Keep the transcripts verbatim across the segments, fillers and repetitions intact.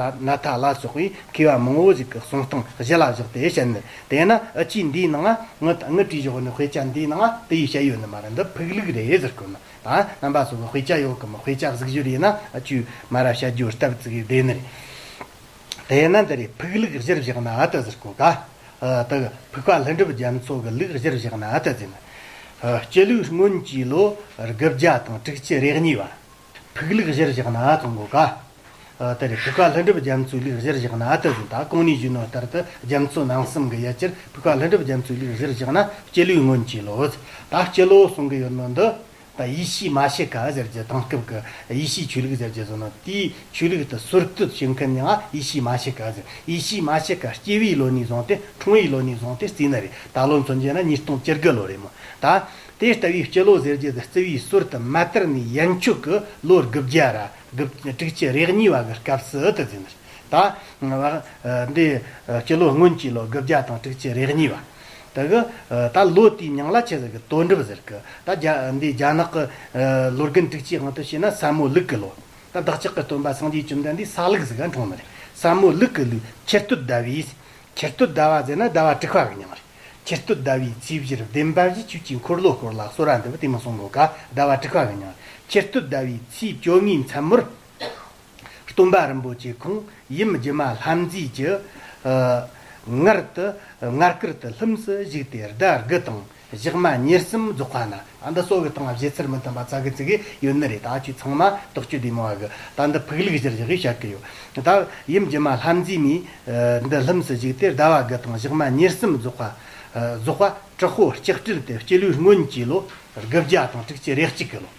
ད་ན་ཐ་ལ་སོགས་པའི་མཁས་པ་མང་བོ་ཞིག་གི་གསུང་སྟངས་གཞི་ལ་བཞག་སྟེ་བཤད་ནི། དེས་ན་ཨ་ཅེ་འདིའི་ནང་ང་ངི་བྲིས་བཞག་ནི་དཔེ་ཆ་འདིའི་ནང་ང་དེ་ཡིས་བཤད་ཡོད་ནི་མ་རེད། འདི་ཕུག་ལུགས་རེད་ཟེར་གོ་ནི། ད་རྣམ་པ་ཚོ་གི་དཔེ་ཆ་ཡོད་གི་མོ། དཔེ་ཆ་གཟིགས་ཞོར་ཡིན་ན་ཨ་ཅེ་མ་ར་བཤད་རྒྱུ་སྟབས་བཙུགས་བསྡད་ནི་རེད། དེས་ན་འདི་རེད། ཕུག་ལུགས་གཞིར་བཞག་ན་ཨ་ཏི་ཟེར་གོ་ག་ཨ་ཏི་ཕུག་པ་ཀླུ་སྒྲུབ་རྒྱ་མཚོ་གི་ལུགས་གཞིར་བཞག་ན་ཨ་ཏི་ཟེར་ན། ཨ་སྤྱི་ལོའི་སྔོན་གྱི་ལོ་དགུ་བརྒྱ་དང་དྲུག་ཅུ་རེ་གཉིས་པ། ཕུག་ལུགས་གཞིར་བཞག་ན་ཨ་ཏི་གོ་ག་ཨ་ཏི་རེད། ཕུག་པ་ཀླུ་སྒྲུབ་རྒྱ་མཚོའི་ལུགས་གཞིར་བཞག་ན་ཨ་ཏི་ཟེར་ན། ད་གོང་ནས་ཞུས་ནོ་ལྟར་དུ་རྒྱ་མཚོ་ནང་གསུམ་གི་ཡུལ་གྱར་ཕུག་པ་ཀླུ་སྒྲུབ་རྒྱ་མཚོའི་ལུགས་གཞིར་བཞག་ན་སྤྱི་ལོའི་སྔོན་གྱི་ལོ། ད་སྤྱི་ལོ་གསུང་གི་ཡོད་ནོ་འདི། ད་ཡེ་ཤུ་མ་ཤི་ཀ་ཟེར་གྱི་དེང་སྐབས་ཀྱི་ཡེ་ཤུའི་ཆོས་ལུགས་ཟེར་གྱི་བཟོ་ན། དེའི་ཆོས་ལུགས་དེ་སྲོལ་གཏོད་བྱེད་མཁན་ཡང་ཡེ་ཤུ་མ་ཤི་ཀ་ཟེར། ཡེ་ཤུ་མ་ཤི་ཀ་སྐྱེ་བའི་ལོ་ནས་བཟུང་སྟེ་འཁྲུངས་པའི་ལོ་ནས་བཟུང་སྟེ་བརྩིས་ནི་རེད། ད་ལོ་མཚོན་རྒྱུ་ན་ཉིས་སྟོང་བཅུ་དགུ་ལོ་རེད་མོ། ད་དེ་ལྟ་བུའི་སྤྱི་ལོ་ཟེར་རྒྱུ་དེ་བརྩི་བའི་སྲོལ་དེ་མ་དར་ནས་ཡན་ཆོད་ཀྱི་ལོ་དགུ་བརྒྱ་ར་དགུ་དྲུག་ཅུ་རེ་གཉིས་པ་གི་སྐབས་སུ་དེ་བརྩིས་ནི་རེད། ད་འདི་སྤྱི་ལོ་སྔོན་གྱི་ལོ་དགུ་བརྒྱ་དང་དྲུག་ཅུ་རེ་གཉིས་པ། དེ་གི་ད་ལོ་དེའི་མྱིང་ལ་ཆི་ཟེར་གི། དོན་གྲུབ་ཟེར་གི། ད་རྒྱ་འདི་རྒྱ་ནག་གི་ལོ་རྒན་དྲུག་ཅུའི་དབང་དུ་བྱས་ན་ས་མོ་ལུག་གི་ལོ། ད་བདག་ཅག་གི་སྟོན་པ་སངས་རྒྱས་བཅོམ་ལྡན་འདས་ས་ལུག་ཟིག་ག་འཁྲུངས་ནི་རེད། ས་མོ་ལུག་གི་ལོའི་ཁྱི་སྟོད་ཟླ་བའི། ཁྱི་སྟོད་ཟླ་བ་ཟེར་ན་ཟླ་བ་དྲུག་པ་གི་མྱིང་རེད། ཁྱི་སྟོད་ཟླ་བའི་ཚེས་བཞིར་བདེན་པ་བཞིའི་ཆོས་ཀྱི་འཁོར་ལོ་བསྐོར་ལ་གསོལ་བ་འདེབས། དེ་མོ་གསུང་གོ་ག་ཟླ་བ་དྲུག་པ་གི་མྱིང་རེད། ཁྱི་སྟོད་ཟླ་བའི་ཚེས་བཅོ་ལྔའི་མཚན་མོར། སྟོན་པ་རིན་པོ་ཆེ་ཁོང་ཡུམ་སྒྱུ་མ་ལྷ་མཛེས་ཀྱི་ཨ་མངལ་དུ། མངལ་སྐུར་དུ་ལྷུམས་སུ་ཞུགས་ཏེ་ཟླ་དགུ་དང་ཞག་མ་ཉེར་གསུམ་རྫོགས་པ་ན། ཨ་འདི་སོགས་ཀྱི་སྟེང་ལ་བཞེད་ཚུལ་མི་མཐུན་པ་ཙག་གི་ཙིག་གི་ཡོད་ནི་རེད། ད་ཁྱོད་ཚང་མ་དོགས་གཅོད་བདེ་མོ་བ་གི། ད་འདི་ཕུག་ལུགས་གཞིར་བཞག་གི་བཤད་གི་ཡོད། ད་ཡུམ་སྒྱུ་མ་ལྷ་མཛེས་མའི་ཨ་འདི་ལྷུམས་སུ་ཞུགས་ཏེ་ཟླ་བ་དགུ་དང་ཞག་མ་ཉེར་གསུམ་རྫོགས་པ། རྫོགས་པ་དྲག་པོ་ལྕགས་སྤྲེལ་དེ་སྤྱི་ལོའི་སྔོན་གྱི་ལོ་དགུ་བརྒྱ་དང་དྲུག་ཅུ་རེ་གཅིག་གི་ལོ།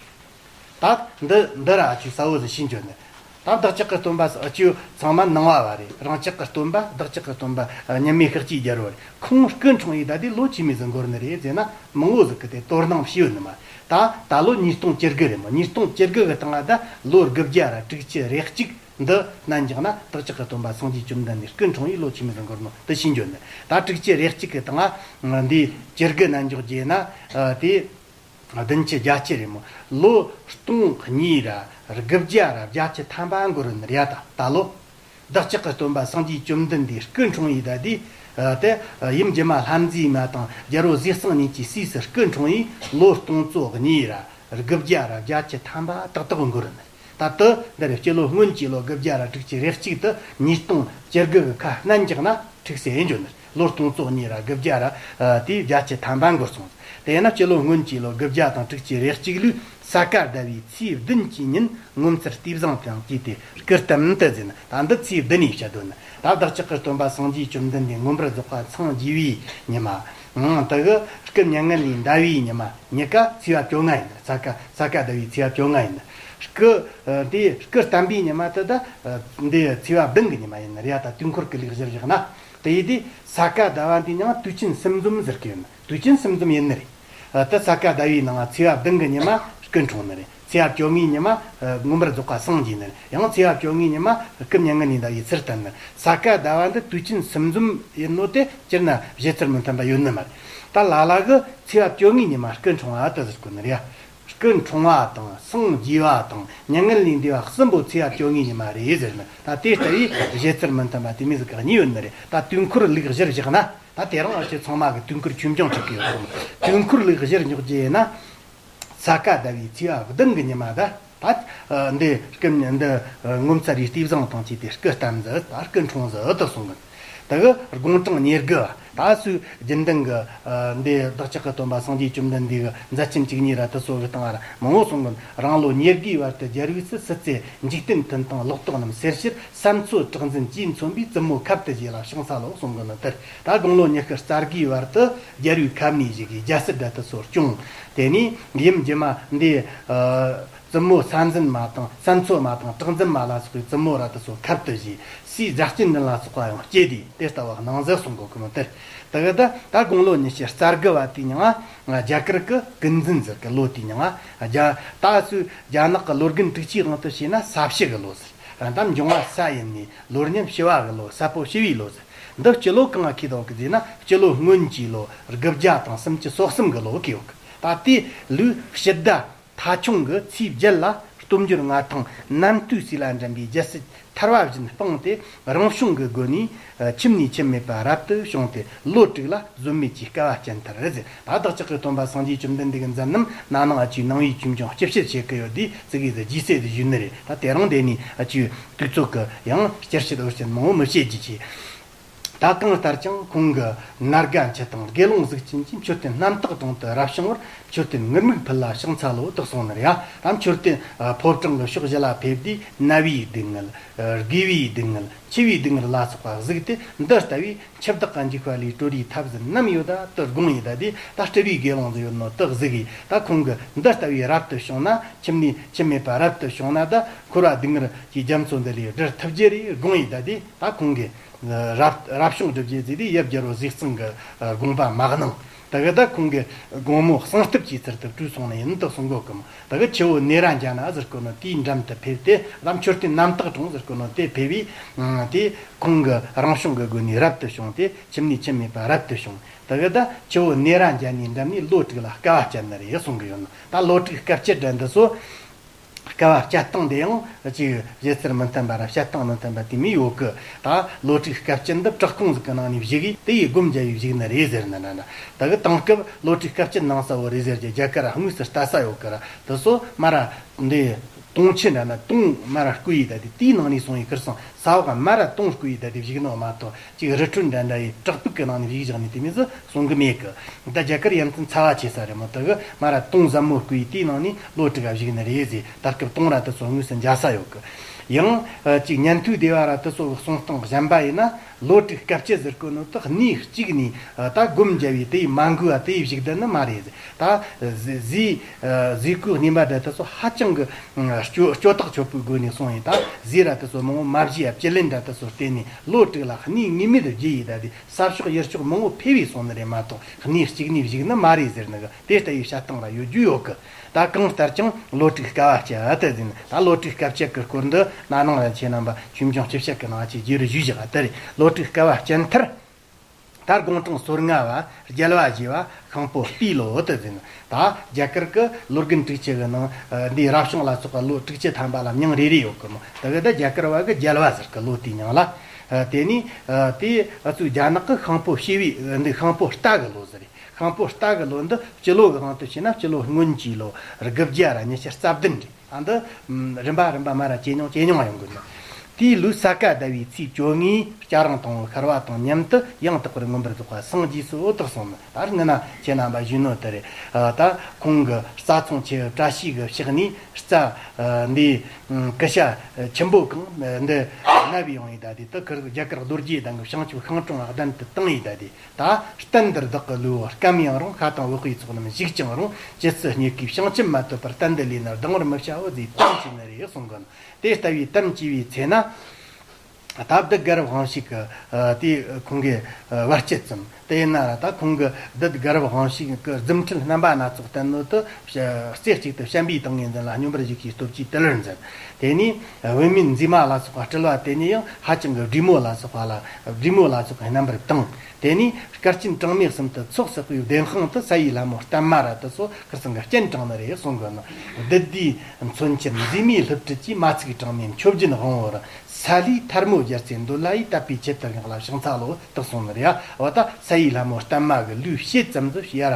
ད་འདི་འདི་ར་ཨ་ཅུ་ས་བོ་ཟིག་ཤིན་བརྗོད་ནི། ད་བདག་ཅག་གི་སྟོན་པ་ཨ་ཅུ་ཚང་མ་ནང་བ་བ་རེད། རང་ཅག་གི་སྟོན་པ་བདག་ཅག་གི་སྟོན་པ་ཨ་ཉི་མའི་ཤཱཀྱའི་རྒྱལ་པོ་རེད། ཁོང་སྐུ་འཁྲུངས་ཡི་ད་དེ་ལོ་ཆི་མི་ཟིག་འགོར་ནི་རེད་ཟེར་ན། མང་བོ་ཟིག་གི་དེ་དོ་སྣང་བྱས་ཡོད་ནི་མ། ད་ད་ལོ་ཉིས་སྟོང་བཅུ་དགུ་རེད་མོ། ཉིས་སྟོང་བཅུ་དགུ་གི་སྟེང་ང་ད་ལོ་དགུ་བརྒྱ་ར་དྲུག་ཅུ་རེ་གཅིག་འདི་ནན་འཇོག་ན་བདག་ཅག་གི་སྟོན་པ་སངས་རྒྱས་བཅོམ་ལྡན་འདས་སྐུ་འཁྲུངས་ཡི་ལོ་ཆི་མི་ཟིག་འགོར་ནོ་དེ་ཤིན་བརྗོད་ནི། ད་དྲུག་ཅུ་རེ་གཅིག་གི་སྟེང་ང་འདི་བཅུ་དགུ་ནན་འཇོག་རྒྱུ་ན་ཨ་དེ། བདུན་ཅུ་བརྒྱད་ཅུ་རེད་མོ། ལོ་སྟོང་གཉིས་ར་དགུ་བརྒྱ་ར་བརྒྱད་ཅུ་ཐམ་པ་འགོར་ནི་རེད། ད་ད་ལོ། བདག་ཅག་གི་སྟོན་པ་སངས་རྒྱས་བཅོམ་ལྡན་འདས་སྐུ་འཁྲུངས་ཡི་ད་དེ། དེ་ཡུམ་སྒྱུ་མ་ལྷ་མཛེས་མ་དང་རྒྱལ་པོ་ཟས་གཙང་གཉིས་ཀྱི་སྲས་སུ་སྐུ་འཁྲུངས་ཡི་ལོ་སྟོང་ཚོ་གཉིས་ར་དགུ་བརྒྱ་ར་བརྒྱད་ཅུ་ཐམ་པ་ཏག་ཏག་འགོར་ནི། ད་དེ་འདི་རེད། སྤྱི་ལོ་སྔོན་གྱི་ལོ་དགུ་བརྒྱ་ར་དྲུག་ཅུ་རེ་གཅིག་དེ་ཉིས་སྟོང་བཅུ་དགུ་གི་ཁ་སྣན་འཇོག་ན་འགྲིག་ཟེར་འཇོག་ནི། ལོ་སྟོང་ཚོ་གཉིས་ར་དགུ་བརྒྱ་ར་ཨ་དེ་བརྒྱད་ཅུ་ཐམ་པ་འགོར་སོང་། དེས་ན་སྤྱི་ལོ་སྔོན་གྱི་ལོ་དགུ་བརྒྱ་དང་དྲུག་ཅུ་རེ་གཅིག་ལོའི་ས་ག་ཟླ་བའི་ཚེས་བདུན་གྱི་ཉིན་ངོ་མཚར་ལྟས་བཟང་དང་བཅས་ཏེ་སྐུ་བལྟམས་ཏེ་ཟེར་ན། ད་འདི་ཚེས་བདུན་ནས་བཤད་དོན་ནི། ད་བདག་ཅག་གི་སྟོན་པ་སངས་རྒྱས་བཅོམ་ལྡན་འདས་མངོན་པར་རྫོགས་པ་འཚང་རྒྱས་པའི་ཉི་མ། ཨང་དེ་གི་སྐུ་མྱ་ངན་ལས་འདའ་བའི་ཉི་མ་གཉིས་ཀ་ཚེས་པ་བཅོ་ལྔ་ཡིན། ས་ག་ས་ག་ཟླ་བའི་ཚེས་པ་བཅོ་ལྔ་ཡིན། སྐུ་ཨ་འདི་སྐུ་བལྟམས་པའི་ཉི་མ་དེ་ད་ཨ་འདི་ཚེས་པ་བདུན་གི་ཉི་མ་ཡིན་ནི་རེད། ད་དུས་འཁོར་གི་ལུགས་གཞིར་བཞག་ན། དེ་ཡི་དུས་ས་ག་ཟླ་བ་འདི་ཉིན་དུས་ཆེན་གསུམ་འཛོམས་ཟེར་གི་ཡོད་ནི། དུས་ཆེན་གསུམ་འཛོམས་ཡིན་ནི་རེད། ཨ་དེ་ས་ག་ཟླ་བའི་ནང་ཚེས་པ་བདུན་གི་ཉི་མ་སྐུ་འཁྲུངས་ནི་རེད། ཚེས་པ་བཅོ་ལྔའི་ཉི་མ་ཨ་མངོན་པར་རྫོགས་པ་སངས་རྒྱས་ནི་རེད། ཡང་ཚེས་པ་བཅོ་ལྔའི་ཉི་མ་སྐུ་མྱ་ངན་ལས་འདའ་བའི་ཚུལ་བསྟན་ནི། ས་ག་ཟླ་བ་འདི་དུས་ཆེན་གསུམ་འཛོམས་ཡིན་ནོ་དེ་སྤྱིར་ན་བཞེད་ཚུལ་མི་མཐུན་པ་ཡོད་ནི་མ་རེད། ད་ལ་ལ་གི་ཚེས་པ་བཅོ་ལྔའི་ཉི་མ་སྐུ་འཁྲུངས་པ་དེ་ཟེར་གོ་ནི་རེད། སྐུ་འཁྲུངས་པ་དང་སངས་རྒྱས་པ་དང་མྱ་ངན་ལས་འདས་པ་གསུམ་པོ་ཚེས་པ་བཅོ་ལྔའི་ཉི་མ་རེད་ཟེར་ནི། ད་དེ་ལྟ་བུའི་བཞེད་ཚུལ་མི་མཐུན་པ་དེ་མོ་ཟིག་གི་གཉིས་ཡོད་ནི་རེད། ད་དུས་འཁོར་ལུགས་གཞིར་བཞག་ན། ད་དེ་རིང་ཨ་ཅེ་ཚང་མ་གི་དུས་འཁོར་ཆོས་འབྱུང་ཆགས་ཀྱི་ཡོད་གསུངས། དུས་འཁོར་ལུགས་གཞིར་འཇོག་རྒྱུ་ཡིན་ན། ས་ག་ཟླ་བའི་ཚེས་པ་བདུན་གི་ཉི་མ་ད། ད་འདི་སྐུ་འདི་ངོ་མཚར་བའི་ལྟས་བཟང་དང་བཅས་ཏེ་སྐུ་བལྟམས་ཟིག་ད་སྐུ་འཁྲུངས་ཟིག་ད་གསུངས་གི། དེ་གི་དགུང་གྲངས་ཉེར་དགུ་བ། ད་སུ་རྒྱུན་ལྡན་གི་ཨ་འདི་བདག་ཅག་གི་སྟོན་པ་སངས་རྒྱས་བཅོམ་ལྡན་འདས་ཀྱི་མཛད་ཆེན་བཅུ་གཉིས་ར་དེ་སོགས་ཀྱི་སྟེང་ར་མང་བོ་གསུངས་གི། རང་ལོ་ཉེར་དགུའི་བར་དུ་རྒྱལ་བའི་སྲས་སྲིད་རྩེ་འཇིག་རྟེན་མཐུན་དང་ལོག་རྟོག་རྣམས་སེལ་ཕྱིར་ས་མཚོ་གྲགས་འཛིན་ཅེས་མཚོན་པའི་བཙུན་མོ་ཁབ་ཏུ་བཞེས་ལ་ཕྱག་འཚལ་ལོ་གསུངས་གི་ནི་དེར། ད་དགུང་ལོ་ཉི་ཤུ་རྩ་དགུའི་བར་དུ་རྒྱལ་བའི་ཁབ་ནས་བཞེས་ཀྱི་རྒྱལ་སྲིད་དེ་སོགས་སྐྱོང་། དེ་ནས་ཡུམ་སྒྱུ་མ་འདི་ཨ་བཙུན་མོ་ས་འཛིན་མ་དང་ས་མཚོ་མ་དང་གྲགས་འཛིན་མ་ལ་སོགས་པའི་བཙུན་མོ་ར་དེ་ཚོ་ཁབ་ཏུ་བཞེས། སྲས་རྒྱ་བསྟན་འཛིན་ལ་སོགས་པ་ཡང་སྐྱེས་ཏེ་དེ་ལྟ་བུ་གནང་ཟིག་གསུང་གོ་གི་མོ་དེར། དེ་གི་ད་ད་དགུང་ལོ་ཉི་ཤུ་རྩ་དགུ་བ་དེའི་ནང་རྒྱ་གར་གི་ཀུན་འཛིན་ཟེར་གི་ལོ་དེའི་ནང་རྒྱ་ད་སུ་རྒྱ་ནག་གི་ལོ་རྒན་དྲུག་ཅུའི་དབང་དུ་བྱས་ན་ས་བྱི་གི་ལོ་ཟེར། ད་འབྱུང་བ་ས་ཡིན་ནི་ལོ་རྙིང་བྱི་བ་གི་ལོ་ས་ཕོ་བྱི་བའི་ལོ་ཟེར། འདི་སྤྱི་ལོ་གང་ང་ཁེལ་འདུག་གི་ཟེར་ན་སྤྱི་ལོ་སྔོན་གྱི་ལོ་དགུ་བརྒྱ་དང་སུམ་ཅུ་སོ་གསུམ་གི་ལོ་ཁེལ་ཡོད་གི། ད་དེ་ལོའི་དཔྱིད་ཟླ། ཐ་ཆུང་གི་ཚེས་བརྒྱད་ལ་ སྟོབས་འབྱོར་མངའ་ཐང་རྣམ་ཐོས་སྲས་ལ་འགྲན་པའི་རྒྱལ་སྲིད་ཐར་བ་བཞིན་སྤངས་ཏེ། རང་བྱུང་གི་སྒོ་ནས་ཁྱིམ་ནས་ཁྱིམ་མེད་པར་རབ་ཏུ་བྱུང་སྟེ། ལོ་དྲུག་ལ་བཟོད་མེད་ཀྱི་དཀའ་བ་སྤྱད་མཐར་ཟེར། ད་བདག་ཅག་གི་སྟོན་པ་སངས་རྒྱས་བཅོམ་ལྡན་འདས་ཀྱི་མཛད་རྣམ་ན་ནིང་ཨ་ཅེ་ནང་པའི་ཆོས་འབྱུང་སྤྱི་བཤད་བྱེད་ཀྱི་ཡོད་དུས་ཙི་གེ་ཟིག་རྗེས་གསལ་དུ་ཞུས་ནི་རེད། ད་དེ་རིང་འདི་ནས་ཨ་ཅེ་དུས་ཚོད་ཀྱི་ཡང་སྤྱི་བཤད་འོར་ཆེན་མང་བོ་མི་བཤད་རྒྱུ་བྱས། ད་གང་ལྟར་ཀྱང་ཁོང་གི་ནར་དགའ་མཆུ་དང་དགེ་སློང་གཟུགས་ཅན་གྱིས་མཆོད་རྟེན་རྣམ་དག་དྲུང་དུ་རབ་བྱུང་བར་མཆོད་རྟེན་ངུར་སྨྲིག་ཕུལ་ལ་ཕྱག་འཚལ་ལོ་དག་གསུངས་ནི་རེད་ཡ། ད་མཆོད་རྟེན་ཕོ་བྲང་གི་ཕྱོགས་བཞི་ལ་ཕེབས་དུས་ན་བའི་སྡུག་བསྔལ། དགེ་བའི་སྡུག་བསྔལ། འཆི་བའི་སྡུག་བསྔལ་ལ་སོགས་པ་གཟིགས་ཏེ། འདི་ལྟ་བུའི་འཆི་བདག་གི་འཇིགས་པ་ལས་གྲོལ་བའི་ཐབས་ཟད་ནམ་ཡོད་ད་དུ་དགོངས་ཡི་ད་དེ། ད་སྤྲུལ་པའི་དགེ་སློང་ཟིག་ཡོད་ནོ་དག་གཟིགས་ཡི། ད་ཁོང་གིས་འདི་ལྟ་བུའི་རབ་ཏུ་བྱུང་ན། ཁྱིམ་ནས་ཁྱིམ་མེད་པ་རབ་ཏུ་བྱུང་ན། ད་འཁོར་བ་སྡུག་བསྔལ་གྱི་རྒྱ་མཚོ་འདི་ལས་སྒྲོལ་ཐུབ་རྒྱུ་རེད་དགོངས་ཡི་ད་དེ། ད་ཁོང་གིས་རབ་རབ་བྱུང་སྒྲུབ་རྒྱུ་ཟེར་དུས་ཡབ་རྒྱལ་པོ་ཟས་གཙང་གི་དགོངས་པ་མ་གནང་། ད་གི་ད་ཁོང་གི་དགོང་མོ་གསང་སྟབས་ཀྱི་ཚུལ་དུ་བྲོས་སོང་ནི་ཡིན་དུ་གསུང་གོ་གི་མོ། ད་གི་ཁྱེའུ་ནེ་ར་འཇའ་ན་ཟེར་གོ་ནོ་དེའི་འགྲམ་དུ་ཕེབས་ཏེ། ད་མཆོད་རྟེན་རྣམ་དག་དྲུང་ཟེར་གོ་ནོ་དེ་ཕེབས་པས། དེ་ཁོང་གི་རང་བྱུང་གི་སྒོ་ནས་རབ་ཏུ་བྱུང་སྟེ། ཁྱིམ་ནས་ཁྱིམ་མེད་པ་རབ་ཏུ་བྱུང་། ད་གི་ད་ཁྱེའུ་ནེ་ར་འཇའ་ནའི་འགྲམ་ནས་ལོ་དྲུག་ལ་དཀའ་བ་སྤྱད་ནི་རེད་གསུང་གི་ཡོད་ནོ། ད་ལོ་དྲུག་དཀའ་སྤྱད་འདྲ་འདི་ཚོ། དཀའ་བ་སྤྱད་སྟངས་དེ་ཡང་ཅིག་བཞེད་ཚུལ་མི་མཐུན་པ་ར་བཤད་སྟངས་མི་མཐུན་པ་དེ་མི་ཡོད་གི། ད་ལོ་དྲུག་དཀའ་སྤྱད་འདི་བྲག་ཁུང་ཟིག་གི་ནང་ནས་བཞུགས་གི། དེ་ཡི་སྒོམ་རྒྱབ་ཡི་བཞུགས་ནི་རེད་ཟེར་ནི་འདྲ་འདྲ། ད་གི་དེང་སྐབས་ལོ་དྲུག་དཀའ་སྤྱད་གནང་ས་བོ་རེད་ཟེར་རྒྱུ་རྒྱ་གར་དངོས་སུ་ལྟ་ས་ཡོད་གི་ར། དེ་ཚོ་མ་ར་འདི་དུང་ཆུ་འདྲ་ན་དུང་མ་ར་བསྐོལ་ཡི་ད་དེ། དེའི་ནང་ནས་སོང་ཡི་ཁུར་སང་ས་འོག་མ་ར་དུང་བསྐོལ་ཡི་ད་དེ་བཞུགས་ནོ་མ་གཏོགས། ཅིག་རི་ཁྲོད་འདྲ་འདྲ་ཡི་བྲག་ཕུག་གི་ནང་ནས་བཞུགས་བཞག་ནས་དེ་མོ་ཟིག་གསུང་གི་མེད་གི། ད་རྒྱ་གར་ཡ་མཚན་ཚ་བ་ཆེ་ས་རེད་མོ། དེ་གི་མ་ར་དུང་ཟབ་མོ་བསྐོལ་ཡི་དེའི་ནང་ནས་ལོ་དྲུག་ག་བཞུགས་ནི་རེད་ཟེར། ད་སྐབས་དུང་ར་དེ་ཚོ་དངོས་སུ་མཇལ་ས་ཡོད་གི། ཡང་ཅིག་ཉན་ཐོས་སྡེ་བ་ར་དེ་ཚོ་གི་གསུང་སྟངས་གཞན་པ་ཡིན་ན། ལོ་དྲུག་དཀའ་སྤྱད་ཟེར་གོ་ནོ་དག་གནས་གཅིག་ནས་ད་སྒོམ་རྒྱབ་ཡི་དེ་ཡི་མ་འགུལ་བ་དེ་ཡི་བཞུགས་བསྡད་ནི་མ་རེད་ཟེར། ད་ཟས་ཟས་གོས་རྙིང་པ་འདྲ་དེ་ཚོ་ཧ་ཅང་གི་སྐྱོ་སྐྱོ་ཐག་ཆོད་པོའི་སྒོ་ནས་སོང་ཡི། ད་ཟས་ར་དེ་ཚོ་མང་བོ་མ་བཞེས་ཡ་བཅུད་ལེན་འདྲ་དེ་ཚོ་བརྟེན་ནས་ལོ་དྲུག་ལ་གནས་ངེས་མེད་དུ་བརྗེ་ཡི་ད་དེ། ས་ཕྱོགས་ཡུལ་ཕྱོགས་མང་བོ་ཕེབས་བས་སོང་ནི་རེད་མ་གཏོགས། གནས་གཅིག་ནས་བཞུགས་ནི་མ་རེད་ཟེར་ནི་གི་དེ་ལྟ་བུའི་བཤད་སྟངས་ར་ཡོད་རྒྱུ་ཡོད་གི། ད་གང་ལྟར་ཀྱང་ལོ་དྲུག་དཀའ་བ་སྤྱད་དེ་ཟིན། ད་ལོ་དྲུག་དཀའ་སྤྱད་ཀྱི་སྐོར་འདི་ན་ནིང་ར་ཁྱེད་རྣམ་པ་ཆོས་འབྱུང་སྤྱི་བཤད་ཀྱི་ནང་ཅིག་རྒྱས་རུ་ཞུས་བཞག་དེ་རེད། ལོ་དྲུག་དཀའ་བ་སྤྱད་མཐར། ད་དགུང་གྲངས་སོ་ལྔ་བ་རྒྱལ་བ་ཞེས་པ་ཤིང་ཕོ་སྤྲེའུ་ལོ་དེ་ཟིན། ད་རྒྱ་གར་གྱི་ལོ་རྒན་དྲུག་ཅུ་གི་ནང་འདི་རབ་བྱུང་ལ་སོགས་པ་ལོ་དྲུག་ཅུ་ཐམ་པ་ལ་མྱིང་རེ་རེ་ཡོད་གི་མོ། དེ་གི་ད་རྒྱ་གར་བ་གི་རྒྱལ་བ་ཟེར་གི་ལོ་དེའི་མྱིང་ལ། དེ་ནས་དེ་ཨ་ཚུགས་རྒྱ་ནག་གི་ཤིང་ཕོ་སྤྲེའུ་འདི་ཤིང་ཕོ་རྟ་གི་ལོ་ཟེར་རེད། ཤིང་ཕོ་རྟ་གི་ལོ་འདི་སྤྱི་ལོ་གི་དབང་དུ་བྱས་ན་སྤྱི་ལོ་སྔོན་གྱི་ལོ་དགུ་བརྒྱ་ར་ཉི་ཤུ་རྩ་བདུན་རེད། ཨ་འདི་རིམ་པ་རིམ་པ་མ་ར་ཇེ་ཉུང་ཇེ་ཉུང་ཡོང་གི་འདུག་དེའི་ལོའི་ས་ག་ཟླ་བའི་ཚེས་བཅོ་ལྔའི་སྐྱ་རེངས་དང་པོའི་ཤར་བ་དང་མཉམ་དུ་ཡང་དག་པར་མངོན་པར་རྫོགས་པ་སངས་རྒྱས་སོ་དག་གསུངས་ནི། ད་སྔ་ན་ཁྱེད་རྣམ་པ་ཞུས་ནོ་དེ་རེད། ད་ཁོང་གི་རྩྭ་ཚང་ཆེ་བཀྲ་ཤིས་ཀྱི་ཕྱག་ནས་རྩྭ་འདི་ཀུ་ཤ་ཆེན་པོ་གང་འདི་ནབ་ཡོང་ཡི་ད་དེ། དེ་ཁུར་རྒྱ་གར་རྡོ་རྗེ་གདན་གྱི་བྱང་ཆུབ་ཤིང་དྲུང་གདན་དུ་བཏིང་ཡི་ད་དེ། ད་རྟེན་འདིར་བདག་གི་ལུས་པོ་སྐམ་ཡང་རུང་། ཁ་དང་འོག་གི་ཚོགས་རྣམས་ཞིག་ཀྱང་རུང་། ཇི་སྲིད་རྙེད་དཀའི་བྱང་ཆུབ་མ་ཐོབ་པར། རྟེན་འདི་ལས་ནི་ལྡང་བར་མི་བྱའོ་ཟེར་དམ་བཅས་ནི་རེད་གསུང་གི། དེ་ལྟ་བུའི་དམ་བཅས་པའི་ཚེ་ན། ད་བདུད་དགའ་རབ་དབང་ཕྱུག་གི་དེ་ཁོང་གི་བར་ཆད་ཙམ་དེ་ཡིན་ན་ར། ད་ཁོང་གི་བདུད་དགའ་རབ་དབང་ཕྱུག་གི་རྫུ་འཕྲུལ་རྣམ་པ་སྣ་ཚོགས་བསྟན་ནོ་དེ་རྩེ་གཅིག་ཏུ་བྱམས་པའི་ཏིང་ངེ་འཛིན་ལ་སྙོམས་པར་འཇུག་པའི་སྟོབས་ཀྱིས་དུལ་བར་མཛད། དེ་ནས་བུད་མེད་མཛེས་མ་ལ་སོགས་པ་སྤྲུལ་བ་དེ་ནས་ཡང་ཧ་ཅང་གི་བགྲེས་མོ་ལ་སོགས་པ་ལ་བགྲེས་མོ་ལ་སོགས་པ་རྣམ་པར་བཏང་། དེ་ནས་སྐར་ཆེན་གྲངས་མེད་གསུམ་དུ་ཚོགས་བསགས་པའི་བདེན་དཔང་དུ་ས་ཡི་ལྷ་མོ་བརྟན་མ་ར་དེ་ཚོ་ཁུར་ཚང་གི་སྤྱན་དྲངས་ནི་རེད་གསུང་གི་ནོ། བདུད་སྡེའི་མཚོན་ཆེན་མཛེས་མའི་སླུ་བྲིད་ཀྱིས། མ་ཚིག་གྲངས་མེད་མཆོད་སྦྱིན་དབང་པོར་སལ་ལེ། ཐལ་མོ་སྦྱར་ཚེ་འདོད་ལྷ་ཡིས། དད་པའི་ཆེད་དུ་བསྔགས་ལ་ཕྱག་འཚལ་ལོ་དག་གསུངས་ནི་རེད། འོ་ད་ས་ཡི་ལྷ་མོ་བརྟན་མ་གི་ལུས་ཕྱེད་ཙམ་དུ་ཡར་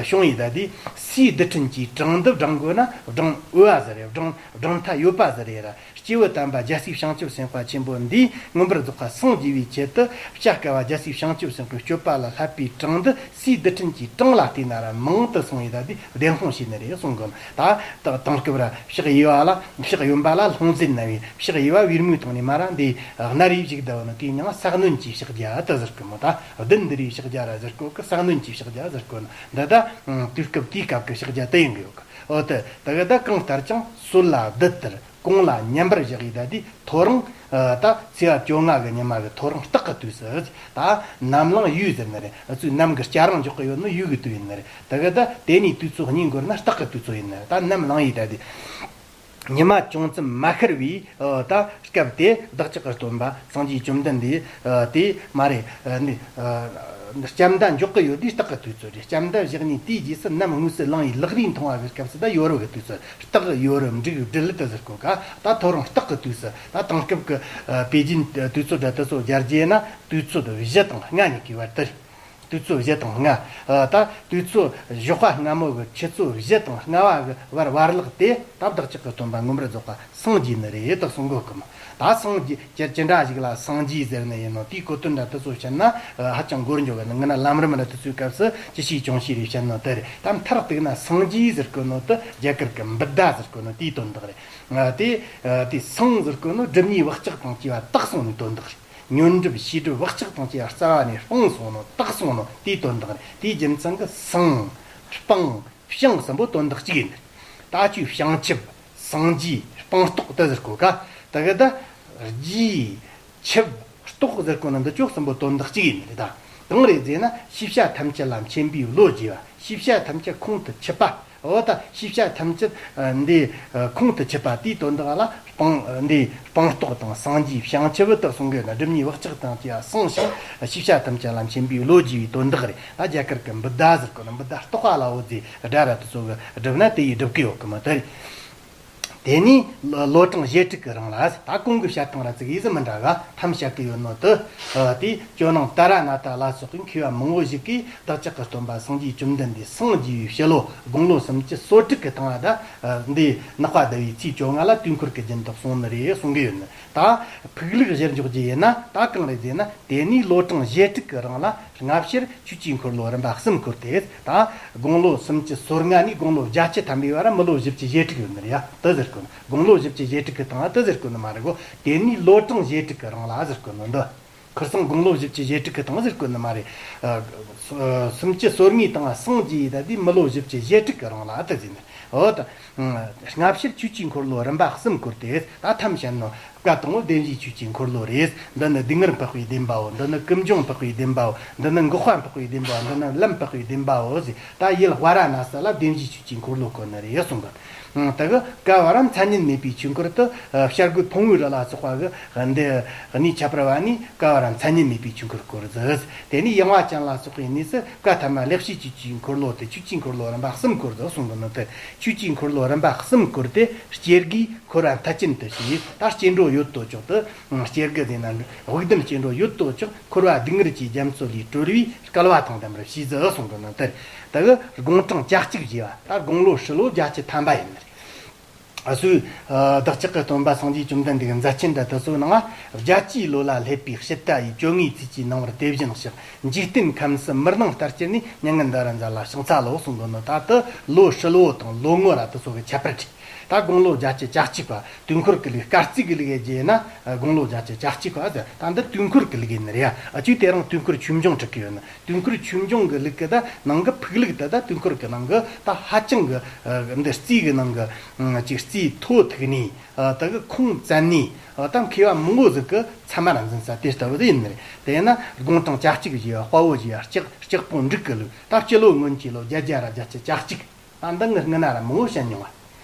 བྱུང་ཡི་ད་དེ། སའི་རྡུལ་ཕྲན་གྱི་གྲངས་འདི་བགྲང་དགོས་ན་བགྲང་འོས་པ་ཟིག་རེད། བགྲང་བགྲང་ཐག་ཡོད་པ་ཟིག་རེད་ར། སྐྱེས་བུ་དམ་པ་རྒྱལ་སྲས་བྱང་ཆུབ་སེམས་དཔའ་ཆེན་པོ་འདིས་མངོན་པར་རྫོགས་པ་སངས་རྒྱས་པའི་ཆེད་དུ། སྐྱབས་དཀའ་བ་རྒྱལ་སྲས་བྱང་ཆུབ་སེམས་དཔའི་སྤྱོད་པ་ལ་བསླབ་པའི་གྲངས་འདི་སའི་རྡུལ་ཕྲན་གྱི་གྲངས་ལ་བལྟས་ན་ར་མང་དུ་སོང་ཡི་ད་དེ་བདེན་དཔང་བྱས་ནི་རེད་གསུང་གི། ད་དེང་སྐབས་ར་ཕྱག་གཡས་པ་ལ་ཕྱག་གཡོན་པ་ལ་ལྷུང་བཟེད་ན་བའི་ཕྱག་གཡས་པ་པུས་མོའི་སྟེང་ནས་མ་ར་འདི་སྣ་རེ་བཞུགས་བསྡད་པ་ནི་དེའི་མྱིང་ས་གནོན་གྱི་ཕྱག་རྒྱ་དེ་ཟེར་གི་མོ། ད་བདུད་འདུལ་བའི་ཕྱག་རྒྱ་ར་ཟེར་གོ་གི། ས་གནོན་གྱི་ཕྱག་རྒྱ་ཟེར་གོ་ནི་འདི་ད་དུས་སྐབས་དེའི་སྐབས་ཀྱི་ཕྱག་རྒྱ་དེ་ཡིན་གི་ཡོད་གི། འོ་དེ་དེ་གི་ད་གང་ལྟར་ཀྱང་སྲོད་ལ་བདུད་ལྟར། གུང་ལ་ཉམས་པར་བཞག་ཡི་ད་དེ་ཐོ་རངས། ད་ཚེས་པ་བཅོ་ལྔ་གི་ཉི་མ་གི་ཐོ་རངས་སྟག་གི་དུས་སུ། ད་ནམ་ལངས་ཡོས་ཟེར་ནི་རེད། ཨ་ཚོས་ནམ་གི་སྐྱ་རེངས་འཇོག་གི་ཡོད་ནི་ཡོས་གི་དུས་ཡིན་ནི་རེད། ད་གི་ད་དེ་ནས་དུས་ཚོད་གཉིས་འགོར་ན་སྟག་གི་དུས་ཚོད་ཡིན་ནི་རེད། ད་ནམ་ལངས་ཡི་ད་དེ། ཉི་མ་ཅུང་ཙམ་མ་ཤར་བའི་ད་སྐབས་དེ་བདག་ཅག་གི་སྟོན་པ་སངས་རྒྱས་བཅོམ་ལྡན་འདས་དེ་མ་རེད། འདི་ལྕམ་མདའ་འཇོག་གི་ཡོད་དུས་སྟག་གི་དུས་ཚོད་རེད། ལྕམ་མདའ་བཞག་ནས་དེའི་རྗེས་སུ་ནམ་དངོས་སུ་ལངས་ཡི་ལག་རིས་མཐོང་བ་གི་སྐབས་སུ་ད་ཡོ་རོབ་གི་དུས་ཚོད། སྟག་ཡོ་རོབ་འབྲུག་སྦྲུལ་དུ་ཟེར་གོ་ག་ད་ཐོ་རངས་སྟག་གི་དུས་སུ། ད་དེང་སྐབས་ཀྱི་པེ་ཅིན་དུས་ཚོད་འདྲ་དེ་ཚོ་སྦྱར་རྗེས་ན་དུས་ཚོད་བཞི་དང་ལྔ་གཉིས་ཀྱི་བར་དུ་རེད། དུས་ཚོད་བཞི་དང་ལྔ། ད་དུས་ཚོད་ཞོགས་པ་སྔ་མོ་གི་ཆུ་ཚོད་བཞི་དང་ལྔ་བ་གི་བར་བར་ལག་དེ་ད་བདག་ཅག་གི་སྟོན་པ་མངོན་པར་རྫོགས་པ་སངས་རྒྱས་ནི་རེད་དུ་གསུང་གོ་གི་མོ། ད་སངས་རྒྱས་ཅི་ཅི་འདྲ་ཞིག་ལ་སངས་རྒྱས་ཟེར་ནི་ཡིན་ནོ། དེའི་གོ་དོན་འདྲ་དེ་ཚོ་བཤད་ན་ཧ་ཅང་འགོར་འགྱོ་གི་ནི། ངི་ན་ལམ་རིམ་ར་དེ་ཚོའི་སྐབས་སུ་ཅི་ཞིག་ཅུང་ཞིག་རེ་བཤད་ནོ་དེ་རེད། ད་མཐར་གཏུགས་ན་སངས་རྒྱས་ཟེར་གོ་ནོ་དེ་རྒྱ་གར་གི་བུདྡྷ་ཟེར་གོ་ནོ་དེའི་དོན་དག་རེད། དེ་དེ་སངས་ཟེར་གོ་ནོ་སྒྲུབ་གཉིས་བག་ཆགས་དང་བཅས་པ་དག་སོང་ནི་དོན་དག་རེད། ཉོན་སྒྲིབ་ཤེས་སྒྲིབ་བག་ཆགས་དང་བཅས་པ་རྩ་བ་ནས་སྤངས་སོང་ནོ་དག་སོང་ནོ་དེའི་དོན་དག་རེད། དེའི་རྒྱུ་མཚན་གྱིས་སངས་སྤངས་ཕྱིང་གསུམ་པོ་དོན་དག་གཅིག་ཡིན། ད་ཆོས་བྱང་ཆུབ་སངས་རྒྱས་སྤངས་རྟོགས་དེ་ཟེར་གོ་ག་ད་གི་ད་རྒྱས་ཆུབ་རྟོགས་ཟེར་གོ་ནི་འདི་ཅོག་གསུམ་པོ་དོན་དག་གཅིག་ཡིན་རེད། ད་གང་རེད་ཟེར་ན་ཤེས་བྱ་ཐམས་ཅད་ལ་མཁྱེན་པའི་བློ་རྒྱས་པ། ཤེས་བྱ་ཐམས་ཅད་ཁོང་དུ་ཆུད་པ། འོ་ད་ཤེས་བྱ་ཐམས་ཅད་འདི་ཁོང་དུ་ཆུད་པ་དེའི་དོན་དག་ལ་སྤང་འདི་སྤངས་རྟོགས་དང་སངས་རྒྱས་བྱང་ཆུབ་དུ་གསུང་གི་ཡོད་ན། སྒྲིབ་གཉིས་བག་ཆགས་དང་བཅས་པ་སངས་ཤིང་། ཤེས་བྱ་ཐམས་ཅད་ལ་མཁྱེན་པའི་བློ་རྒྱས་པའི་དོན་དག་རེད། ད་རྒྱ་གར་གྱི་བུདྡྷ་ཟེར་གོ་ནི་བུདྡྷ་རྟོགས་པ་ལ་འོད་ཟེར་སྒྲ་ར་དེ་ཚོ་གི་བསྒྲུབས་ན་དེ་ཡིས་སྒྲུབ་གི་ཡོད་གི་མ་དེ་རེད། དེ་ནས་ལོ་གྲངས་བཞི་དྲུག་གི་རིང་ལ་ད་གོང་གི་བཤད་སྟངས་ར་ཙིག་ཡིས་མི་འདྲ་ག་ཐམས་བཤད་གི་ཡོད་ནོ་དེ། དེ་ཇོ་ནང་ཏཱ་ར་ནཱ་ཐ་ལ་སོགས་ཀྱི་མཁས་པ་མང་བོ་ཞིག་གིས་བདག་ཅག་གི་སྟོན་པ་སངས་རྒྱས་བཅོམ་ལྡན་འདས་སངས་རྒྱས་པའི་ཕྱི་ལོ་དགུང་ལོ་སུམ་ཅུ་སོ་དྲུག་གི་སྟེང་ལ་ད་འདི་ནག་པ་ཟླ་བའི་ཚེས་བཅོ་ལྔ་ལ་དུས་འཁོར་གྱི་རྒྱུན་དུ་གསུངས་ནི་རེད་གསུང་གི་ཡོད་ནི། ད་ཕུགས་ལུགས་གཞིར་འཇོག་རྒྱུ་ཡིན་ན་ད་གང་རེད་ཟེར་ན། དེ་ནས་ལོ་གྲངས་བཞི་དྲུག་གི་རིང་ལ་སྔ་ཕྱིར་ཆོས་ཀྱི་འཁོར་ལོ་རིམ་པ་གསུམ་བསྐོར་ཏེ། ད་དགུང་ལོ་སུམ་ཅུ་སོ་ལྔ་ནས་དགུང་ལོ་བརྒྱད་ཅུ་ཐམ་པའི་བར་མི་ལོ་བཞི་བཅུ་ཞེ་དྲུག་ཡོད་ནི་རེད་ཡ། དེ་ཟེར་གོ་ནི། དགུང་ལོ་བཞི་བཅུ་ཞེ་དྲུག་གི་སྟེང་ལ་དེ་ཟེར་གོ་ནི་མ་རེད་གོ། དེ་ནས་ལོ་གྲངས་ཞེ་དྲུག་གི་རིང་ལ་ཟེར་གོ་ནི་འདི། ཁིར་སང་དགུང་ལོ་བཞི་བཅུ་ཞེ་དྲུག་གི་སྟེང་ཟེར་གོ་ནི་མ་རེད། ཨ། སུམ་ཅུ་སོ་ལྔའི་སྟེང་ལ་སངས་རྒྱས་ཡི་ད་དེ་མི་ལོ་བཞི་བཅུ་ཞེ་དྲུག་གི་རིང་ལ་དེ་ཟེར་ནི། འོ་ད། སྔ་ཕྱིར་ཆོས་ཀྱི་འཁོར་ལོ་རིམ་པ་གསུམ་བསྐོར་ཏེ། ད་ཐམས་ཅད་ནོ། བཀའ་དང་པོ་བདེན་བཞིའི་ཆོས་ཀྱི་འཁོར་ལོ་རེད། འདི་ནི་སྡུག་བསྔལ་འཕགས་པའི་བདེན་པའོ། འདི་ནི་ཀུན་འབྱུང་འཕགས་པའི་བདེན་པའོ། འདི་ནི་འགག་པ་འཕགས་པའི་བདེན་པའོ། འདི་ནི་ལམ་འཕགས་པའི་བདེན་པའོ་ཟེར། ད་ཡུལ་ཝཱ་ར་ཎ་སི་ལ་བདེན་བཞིའི་ཆོས་ཀྱི་འཁོར་ལོ་བསྐོར་ནི་རེད་གསུངས་གི། ད་གི་ཀ་བ་ར་མཚན་ཉིད་མེད་པའི་ཆོས་འཁོར་དུ། བྱ་རྒོད་ཕུང་པོའི་རི་ལ་སོགས་པ་གི་འདི་གནས་ཁྱད་པར་བ་ནི་ཀ་བ་ར་མཚན་ཉིད་མེད་པའི་ཆོས་འཁོར་བསྐོར་ཟིག། དེ་ནས་ཡང་བ་ཅན་ལ་སོགས་པའི་གནས་སུ་བཀའ་ཐ་མ་ལེགས་བཤད་ཆོས་ཀྱི་འཁོར་ལོ་དེ། ཆོས་ཀྱི་འཁོར་ལོ་རིམ་པ་གསུམ་བསྐོར་ཟིག་གསུངས་གི་ནི་དེ། ཆོས་ཀྱི་འཁོར་ལོ་རིམ་པ་གསུམ་བསྐོར་ཏེ་སྐྱེ་དགུའི་འཁོར་བ་མཐར་ཕྱིན་དུ་བྱས། ད་སྐྱེ་འགྲོ་ཡོད་དོ་ཅོག་ཏུ། སྐྱེ་དགུ་ཟེར་ན་དབུགས་ལྡན་སྐྱེ་འགྲོ་ཡོད་དོ་ཅོག། འཁོར་བ་སྡུག་བསྔལ་གྱི་རྒྱ་མཚོ་ལས་གྲོལ་བའི་སྐལ་བ་དང་ལྡན་པར་བྱས་ཟིག་གསུངས་གི་ནི་དེ། ད་གི་དགུང་གྲངས་གྱ་གཅིག་བཞེས་པ། ད་དགུང་ལོ་ཧྲིལ་བོ་བརྒྱད་ཅུ་ཐམ་པ་ཡིན་ནི་རེད། ཨ་སུའི། ཨ་བདག་ཅག་གི་སྟོན་པ་སངས་རྒྱས་བཅོམ་ལྡན་འདས་ཀྱི་མཛད་ཆེན་འདྲ་དེ་ཚོའི་ནང་། བརྒྱད་ཅུའི་ལོ་ལ་སླེབས་པའི་ཕྱི་ལྟ་ཡི། བཅོ་ལྔའི་ཚེས་ཀྱི་ནངས་པར་དེ་བཞིན་གཤེགས། འཇིག་རྟེན་ཁམས་སུ་མི་སྣང་ལྟར་གྱུར་ནས། མྱ་ངན་འདའ་ར་མཛད་ལ་ཕྱག་འཚལ་ལོ་གསུངས་གི་ནི། ད་དེ་ལོ་ཧྲིལ་བོ་དང་ལོ་ངོ་ར་དེ་ཚོ་གི་ཁྱད་པར་རེད། ད་དགུང་ལོ་བརྒྱད་ཅུ་གྱ་གཅིག་པ། དུས་འཁོར་གྱི་ལུགས། སྐར་རྩིས་ཀྱི་ལུགས་བྱས་ན་དགུང་ལོ་བརྒྱད་ཅུ་གྱ་གཅིག་པ་ཟེར། ད་འདི་དུས་འཁོར་གྱི་ལུགས་ཡིན་ནི་རེད་ཡ། ཨ་ཅུ་དེ་རིང་དུས་འཁོར་ཆོས་འབྱུང་འབྲི་གི་ཡོད་ནི། དུས་འཁོར་ཆོས་འབྱུང་གི་ལུགས་ཀྱི་ད་ནང་གི་ཕུགས་ལུགས་དེ། ད་དུས་འཁོར་གྱི་ནང་གི་ད་ཧ་ཅང་གི་ཨ་འདི་རྩིས་ཀྱི་ནང་གི་ཨ་ཅིག་རྩིས་ཐོ་ཐུག་ནས། ཨ་ད་གི་ཁུངས་བཙན་ནས། ཨ་ད་མཁས་པ་མང་བོ་ཟིག་གི་ཚད་མ་ར་འཛིན་ས་དེ་ལྟ་བུ་དེ་ཡིན་ནི་རེད། དེས་ན་དགུང་གྲངས་གྱ་གཅིག་བཞེས་པ། དཔའ་བོ་བཞེས་པ། ལྕགས་ལྕགས་པོ་འབྲུག་གི་ལུགས། ད་སྤྱི་ལོ་སྔོན་གྱི་ལོ་བརྒྱད་བརྒྱ་ར་བརྒྱད་ཅུ་གྱ་གཅིག། ད་འདི་ངི་སྔ་ན་ར་མང་བོ་བཤད་མྱོང་བ།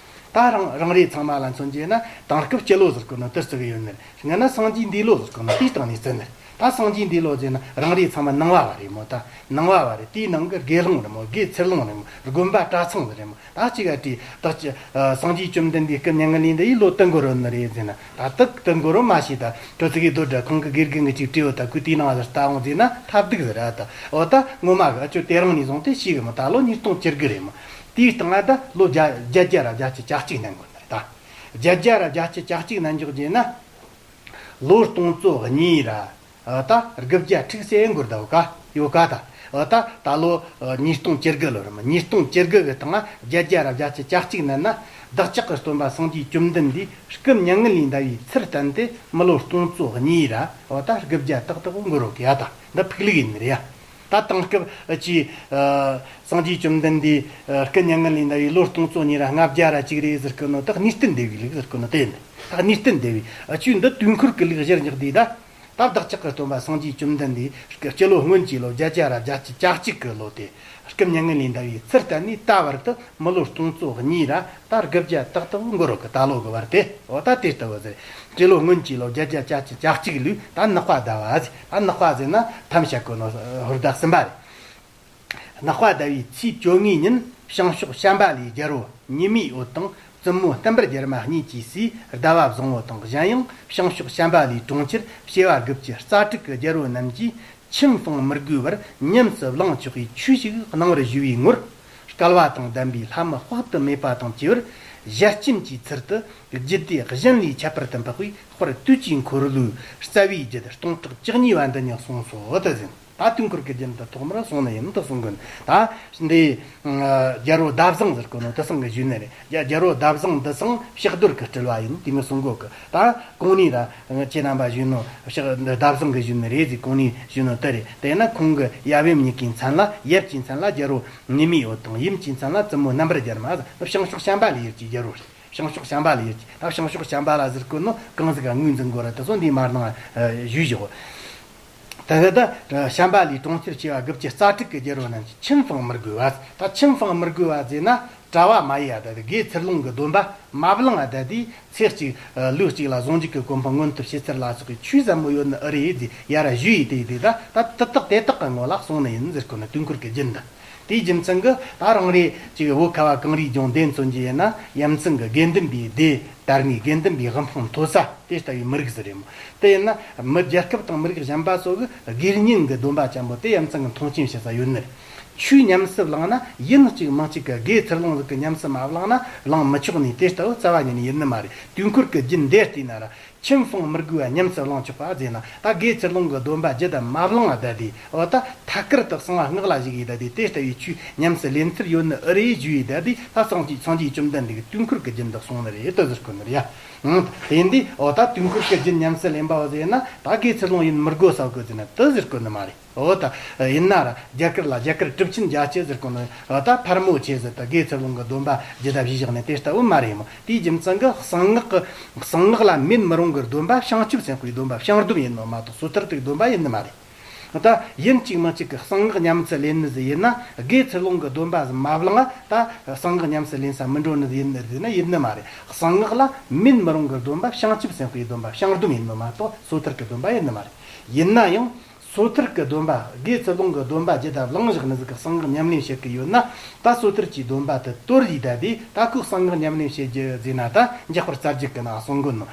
ད་རང་རང་རེ་ཚང་མ་ལ་མཚོན་རྒྱུ་ན་དེང་སྐབས་སྤྱི་ལོ་ཟེར་གོ་ནོ་དེ་བརྩི་གི་ཡོད་ནི་རེད། སྔ་ན་སངས་རྒྱས་འདས་ལོ་ཟེར་གོ་ནོ་དེའི་སྟེང་ནས་བརྩི་ནི་རེད། ད་སངས་རྒྱས་འདས་ལོ་ཟེར་ན་རང་རེ་ཚང་མ་ནང་པ་བ་རེད་མོ། ད་ནང་པ་བ་རེད། དེའི་ནང་གི་དགེ་སློང་རེད་མོ། དགེ་ཚུལ་སློང་རེད་མོ། དགོན་པ་གྲྭ་ཚང་ཟེར་རེད་མོ། ད་གཅིག་ག་དྲིས་བདག་ཅི། ཨ་སངས་རྒྱས་བཅོམ་ལྡན་འདས་སྐུ་མྱ་ངན་ལས་འདའ་ཡི་ལོ་དུ་འགོར་རོ་ནི་རེད་ཟེར་ན། ད་དུ་དུ་འགོར་རོ་མ་ཤེས། ད་ཁྱོད་ཚོ་གིས་སྡོད་དྲ། ཁོང་གི་དགེ་རྒན་གྱིས་ཅིག་དྲིས་ཡོད། ད་ཁོས་དེའི་ནང་ལ་ལྟ་འོང་ཟེར་ན་ཐབས་སྡུག་ཟེར་ར། ད་འོ་ད་ངོ་མ་གི་ཨ་ཅོ་དེ་རིང་ནས་བཟུང་སྟེ་ཤེས་གི་མོ། ད་ལོ་ཉིས་སྟོང་བཅུ་དགུ་རེད་མོ། དེའི་སྟེང་ལ་ད་ལོ་བརྒྱད་བརྒྱད་བརྒྱ་ར་བརྒྱད་ཅུ་གྱ་གཅིག་ནང་འགོར་ནི་རེད། ད་བརྒྱད་བརྒྱ་ར་བརྒྱད་ཅུ་གྱ་གཅིག་ནང་འཇོག་རྒྱུ་ན། ལོ་སྟོང་ཚོ་གཉིས་ར། ཨ་ད་དགུ་བརྒྱ་དྲུག་ཟེར་འགོར་ད་ཡོད་ཀ། ཡོད་ཀ་ད། ཨ་ད་ད་ལོ་ཨ་ཉིས་སྟོང་བཅུ་དགུ་ལོ་རེད་མོ། ཉིས་སྟོང་བཅུ་དགུ་གི་སྟེང་ལ་བརྒྱད་བརྒྱ་ར་བརྒྱད་ཅུ་གྱ་གཅིག་ནང་ན། བདག་ཅག་གི་སྟོན་པ་སངས་རྒྱས་བཅོམ་ལྡན་འདས་སྐུ་མྱ་ངན་ལས་འདའ་བའི་ཚུལ་བསྟན་ཏེ་མི་ལོ་སྟོང་ཚོ་གཉིས་ར། ཨ་ད་དགུ་བརྒྱ་ཏག་ཏག་འགོར་རོ་གི་ཡ། ད་འདི་ཕུགས་ལུགས་ཡིན་ནི་རེད་ཡ། ད་དེང་སྐབས་ཨ་ཅི་ཨ་སངས་རྒྱས་བཅོམ་ལྡན་འདས་ཨ་སྐུ་མྱ་ངན་ལས་འདའ་བའི་ལོ་སྟོང་ཚོ་གཉིས་ར་ལྔ་བརྒྱ་ར་གཅིག་རེད་ཟེར་གི་ནོ་དེ་གནས་བརྟན་སྡེ་བའི་ལུགས་ཟེར་གི་ནོ་དེ་ཡིན། ད་གནས་བརྟན་སྡེ་བའི་ཨ་ཅུ་འདི་དུས་འཁོར་གི་ལུགས་གཞིར་བཞག་དུས་ད། ད་བདག་ཅག་གི་སྟོན་པ་སངས་རྒྱས་བཅོམ་ལྡན་འདས་སྤྱི་ལོ་སྔོན་གྱི་ལོ་བརྒྱད་བརྒྱ་ར་བརྒྱད་ཅུ་གྱ་གཅིག་གི་ལོ་སྟེ། སྐུ་མྱ་ངན་ལས་འདའ་བའི་ཚུལ་བསྟན་ནས་ད་བར་དུ་མི་ལོ་སྟོང་ཚོ་གཉིས་ར་ད་དགུ་བརྒྱ་ཏག་ཏག་འགོར་རོ་གི་ད་ལོ་གི་བར་ཏེ། འོ་ད་དེ་ལྟ་བུ་ཟེར། སྤྱི་ལོ་སྔོན་གྱི་ལོ་བརྒྱད་བརྒྱ་གྱ་གཅིག་གྱ་གཅིག་ལོའི་ད་ནག་པ་ཟླ་བ་ཟེར། ད་ནག་པ་ཟེར་ན་ཐམས་ཅད་གོ་ནོ་ཧོར་ཟླ་གསུམ་པ་རེད། ནག་པ་ཟླ་བའི་ཚེས་བཅོ་ལྔའི་ཉིན་བྱང་ཕྱོགས་བྱམས་པ་ལའི་རྒྱལ་པོ་ཉི་མའི་འོད་དང་བཙུན་མོ་བསྟན་པར་རྒྱལ་མ་གཉིས་ཀྱིས་སའི་ཟླ་བ་བཟང་བོ་དང་གཞན་ཡང་བྱང་ཕྱོགས་བྱམས་པ་ལའི་གྲོང་ཁྱེར་བྱེ་བ་དགུ་བཅུ་རྩ་དྲུག་གི་རྒྱལ་པོ་རྣམས་ཀྱིས་ཆིན་ཧྥང་མི་རྒོད་པར་ཉམས་སུ་བླང་ཆོག་པའི་ཆོས་ཤིག་གནང་བར་ཞུ་བའི་ངོར། སྐལ་བ་དང་ལྡན་པའི་ལྷ་མི་དཔག་ཏུ་མེད་པ་དང་བཅས་པར་ཞལ་ཆེམས་ཀྱི་ཚུལ་དུ་རྒྱུད་སྡེ་གཞན་ལས་ཁྱད་པར་དུ་འཕགས་པའི་དཔལ་དུས་ཀྱི་འཁོར་ལོའི་རྩ་བའི་རྒྱུད་སྟོང་ཕྲག་བཅུ་གཉིས་པ་འདི་ཉིད་གསུངས་སོ་དེ་ཟིན། ད་དུས་འཁོར་གྱི་རྒྱུན་དུ་ཐོག་མར་གསུངས་ནི་ཡིན་དུ་གསུང་གིན། ད་འདི་རྒྱལ་པོ་ཟླ་བཟང་ཟེར་གོ་ནོ་དེ་སང་གི་ཞུས་ནི་རེད། རྒྱལ་རྒྱལ་པོ་ཟླ་བཟང་འདི་སང་ཕྱག་རྡོར་གྱི་སྤྲུལ་བ་ཡིན་དེ་མི་གསུང་གོ་གི། ད་གོང་ནས་ར་ཁྱེད་རྣམ་པ་ཞུས་ནོ་ཕྱག་ཟླ་བཟང་གི་ཞུས་ནི་རེད་ཟེར། གོང་ནས་ཞུས་ནོ་དེ་རེད། དེས་ན་ཁོང་གི་ཡབ་ཡུམ་གཉིས་ཀྱི་མཚན་ལ་ཡབ་ཀྱི་མཚན་ལ་རྒྱལ་པོ་ཉི་མའི་འོད་དང་ཡུམ་གྱི་མཚན་ལ་བཙུན་མོ་རྣམ་པར་རྒྱལ་མ་ཟེར། བྱང་ཕྱོགས་བྱམས་པ་ལ་ཡུལ་གྱི་རྒྱལ་པོ་རེད། བྱང་ཕྱོགས་བྱམས་པ་ལ་ཡུལ་གྱི་ད་བྱང་ཕྱོགས་བྱམས་པ་ལ་ཟེར་གོ་ནོ་གང་ཟིག་ག་ངོས་འཛིན་དགོས་ར་དེ་ཚོ་འདིའི་མར་ནང་ཞུས་བཞག་ད་ལྟ་བྱམས་པ་ལའི་གྲོང་ཁྱེར་བྱེ་བ་དགུ་བཅུ་རྩ་དྲུག་གི་རྒྱལ་པོ་རྣམས་ཀྱིས་ཆིན་ཧྥང་མི་རྒོད་པ། ད་ཆིན་ཧྥང་མི་རྒོད་པ་ཟེར་ན་གྲྭ་བ་མ་ཡིན་ཡ་ད་དེ་དགེ་ཚུལ་སློང་གི་སྡོམ་པ་མ་བླངས་ཡ་ད་དེ་ཚེ་གཅིག་ལུས་གཅིག་ལ་ཟུང་འཇུག་གི་གོ་འཕང་མངོན་དུ་བྱེད་ཚུལ་ལ་སོགས་པའི་ཆོས་ཟབ་མོ་ཡོད་ནི་ཨེ་རེད་ཟེར་ཡ་ར་ཞུས་ཡི་དེ་དེ་ད་ད་དེ་དག་དེ་དག་གི་ངོ་ལ་གསུངས་ནི་ཡིན་ཟེར་གོ་ནི་དུས་འཁོར་གྱི་རྒྱུན་དུ། དེའི་རྒྱུ་མཚན་གྱིས་ད་རང་རེ་གཅིག་བོད་ཁ་བ་གངས་རིའི་ལྗོངས་འདི་མཚོན་གྱི་ཡིན་ན་ཡ་མཚན་གྱི་དགེ་འདུན་པའི་སྡེ་དར་ངེས་དགེ་འདུན་པའི་དབུ་འཕང་མཐོ་ས་དེ་ལྟ་བུའི་མི་རིགས་ཟིག་རེད་མོ། དེ་ཡིན་ན་མི་རྒྱལ་ཁབ་དང་མི་རིགས་གཞན་པ་སོགས་ཀྱི་དགེ་བསྙེན་གྱི་སྡོམ་པ་ཆེན་པོ་དེ་ཡ་མཚན་གྱི་མཐོང་ཆེན་བྱེད་ས་ཡོད་ནི་རེད། ཆོས་ཉམས་སུ་བླངས་ན་ཡིན་གཅིག་མིན་གཅིག་གི་དགེ་ཚུལ་སློང་ཟིག་གི་ཉམས་སུ་མ་བླངས་ན་བླང་མི་ཆོག་ནི་དེ་ལྟ་བུ་རྩ་བ་ཉིད་ནས་ཡིན་ནི་མ་རེད། དུས་འཁོར་གྱི་རྒྱུན་འདི་བལྟས་ན་ར། ཆིན་ཧྥང་མི་རྒོད་པ་ཉམས་སུ་བླང་ཆོག་པ་ཟེར་ན་ད་དགེ་ཚུལ་སློང་གི་སྡོམ་པ་བརྒྱུད་དུ་མ་བླངས་པ་ད་དེ་འོ་ད་ཐད་ཀར་དུ་གསང་བ་སྔགས་ལ་ཞུགས་ཡི་ད་དེ་དེ་ལྟ་བུའི་ཆོས་ཉམས་སུ་ལེན་ཚུལ་ཡོད་ནི་ཨེ་རེད་ཞུས་ཡི་ད་དེ་ད་སངས་རྒྱས་སངས་རྒྱས་བཅོམ་ལྡན་འདས་ཀྱི་དུས་འཁོར་གྱི་རྒྱུན་དུ་གསུངས་ནི་རེད་དུ་ཟེར་གོ་ནི་རེད་ཡ། ཨང་དེ་འདི་འོ་ད་དུས་འཁོར་གྱི་རྒྱུན་ཉམས་སུ་ལེན་པ་བ་ཟེར་ན་ད་དགེ་ཚུལ་སློང་ཡིན་མི་དགོས་ས་གོ་ཟེར་ན་དུ་ཟེར་གོ་ནི་མ་རེད། འོ་ད་ཡིན་ན་ར་རྒྱ་གར་ལ་རྒྱ་གར་གྲུབ་ཆེན་རྒྱ་ཆེ་ཟེར་གོ་ནི་ད་ཕར་མོ་ཆེ་ཟེར་ད་དགེ་ཚུལ་སློང་གི་སྡོམ་པ་ཇི་ལྟ་བཞིན་བཞག་ནས་དེ་ལྟ་བུ་མ་རེད་མོ། དེའི་རྒྱུ་མཚན་གྱི་གསང་སྔགས་ཀྱི་གསང་སྔགས་ལ་མེད་མི་རུང་གི་སྡོམ་པ་བྱང་ཆུབ་སེམས་དཔའི་སྡོམ་པ་བྱང་སྡོམ་ཡིན་ནོ་མ་གཏོགས་སོ་ཐར་དུ་སྡོམ་པ་ཡིན་ནི་མ་རེད། ད་ཡིན་གཅིག་མིན་གཅིག་གི་གསང་སྔགས་ཉམས་སུ་ལེན་ནི་ཟིག་ཡིན་ན་དགེ་ཚུལ་སློང་གི་སྡོམ་པ་ཟིག་མ་བླངས་ད་གསང་སྔགས་ཉམས་སུ་ལེན་ས་མི་འགྲོ་ནི་ཟིག་ཡིན་ནི་ཟིག་ན་ཡིན་ནི་མ་རེད། གསང་སྔགས་ལ་མེད་མི་རུང་གི་སྡོམ་པ་བྱང་ཆུབ་སེམས་དཔའི་སྡོམ་པ་བྱང་སྡོམ་ཡིན་ནོ་མ་གཏོགས་སོ་ཐར་གྱི་སྡོམ་པ་ཡིན་ནི་མ་རེད། ཡིན་ན་ཡང་། སོ་ཐར་གྱི་སྡོམ་པ་དགེ་ཚུལ་སློང་གི་སྡོམ་པ་ཇི་ལྟར་བླངས་བཞག་ནི་ཟིག་གི་གསང་སྔགས་ཉམས་ལེན་བྱེད་ཀྱི་ཡོད་ན་ད་སོ་ཐར་གྱི་སྡོམ་པ་དེ་དོར་ཡི་ད་དེ་ད་ཁོས་གསང་སྔགས་ཉམས་ལེན་བྱེད་རྒྱུ་ཟེར་ན་ད་འཇུག་པ་རྩ་རྒྱུད་ཀྱི་ནང་གསུང་གི་ནོ།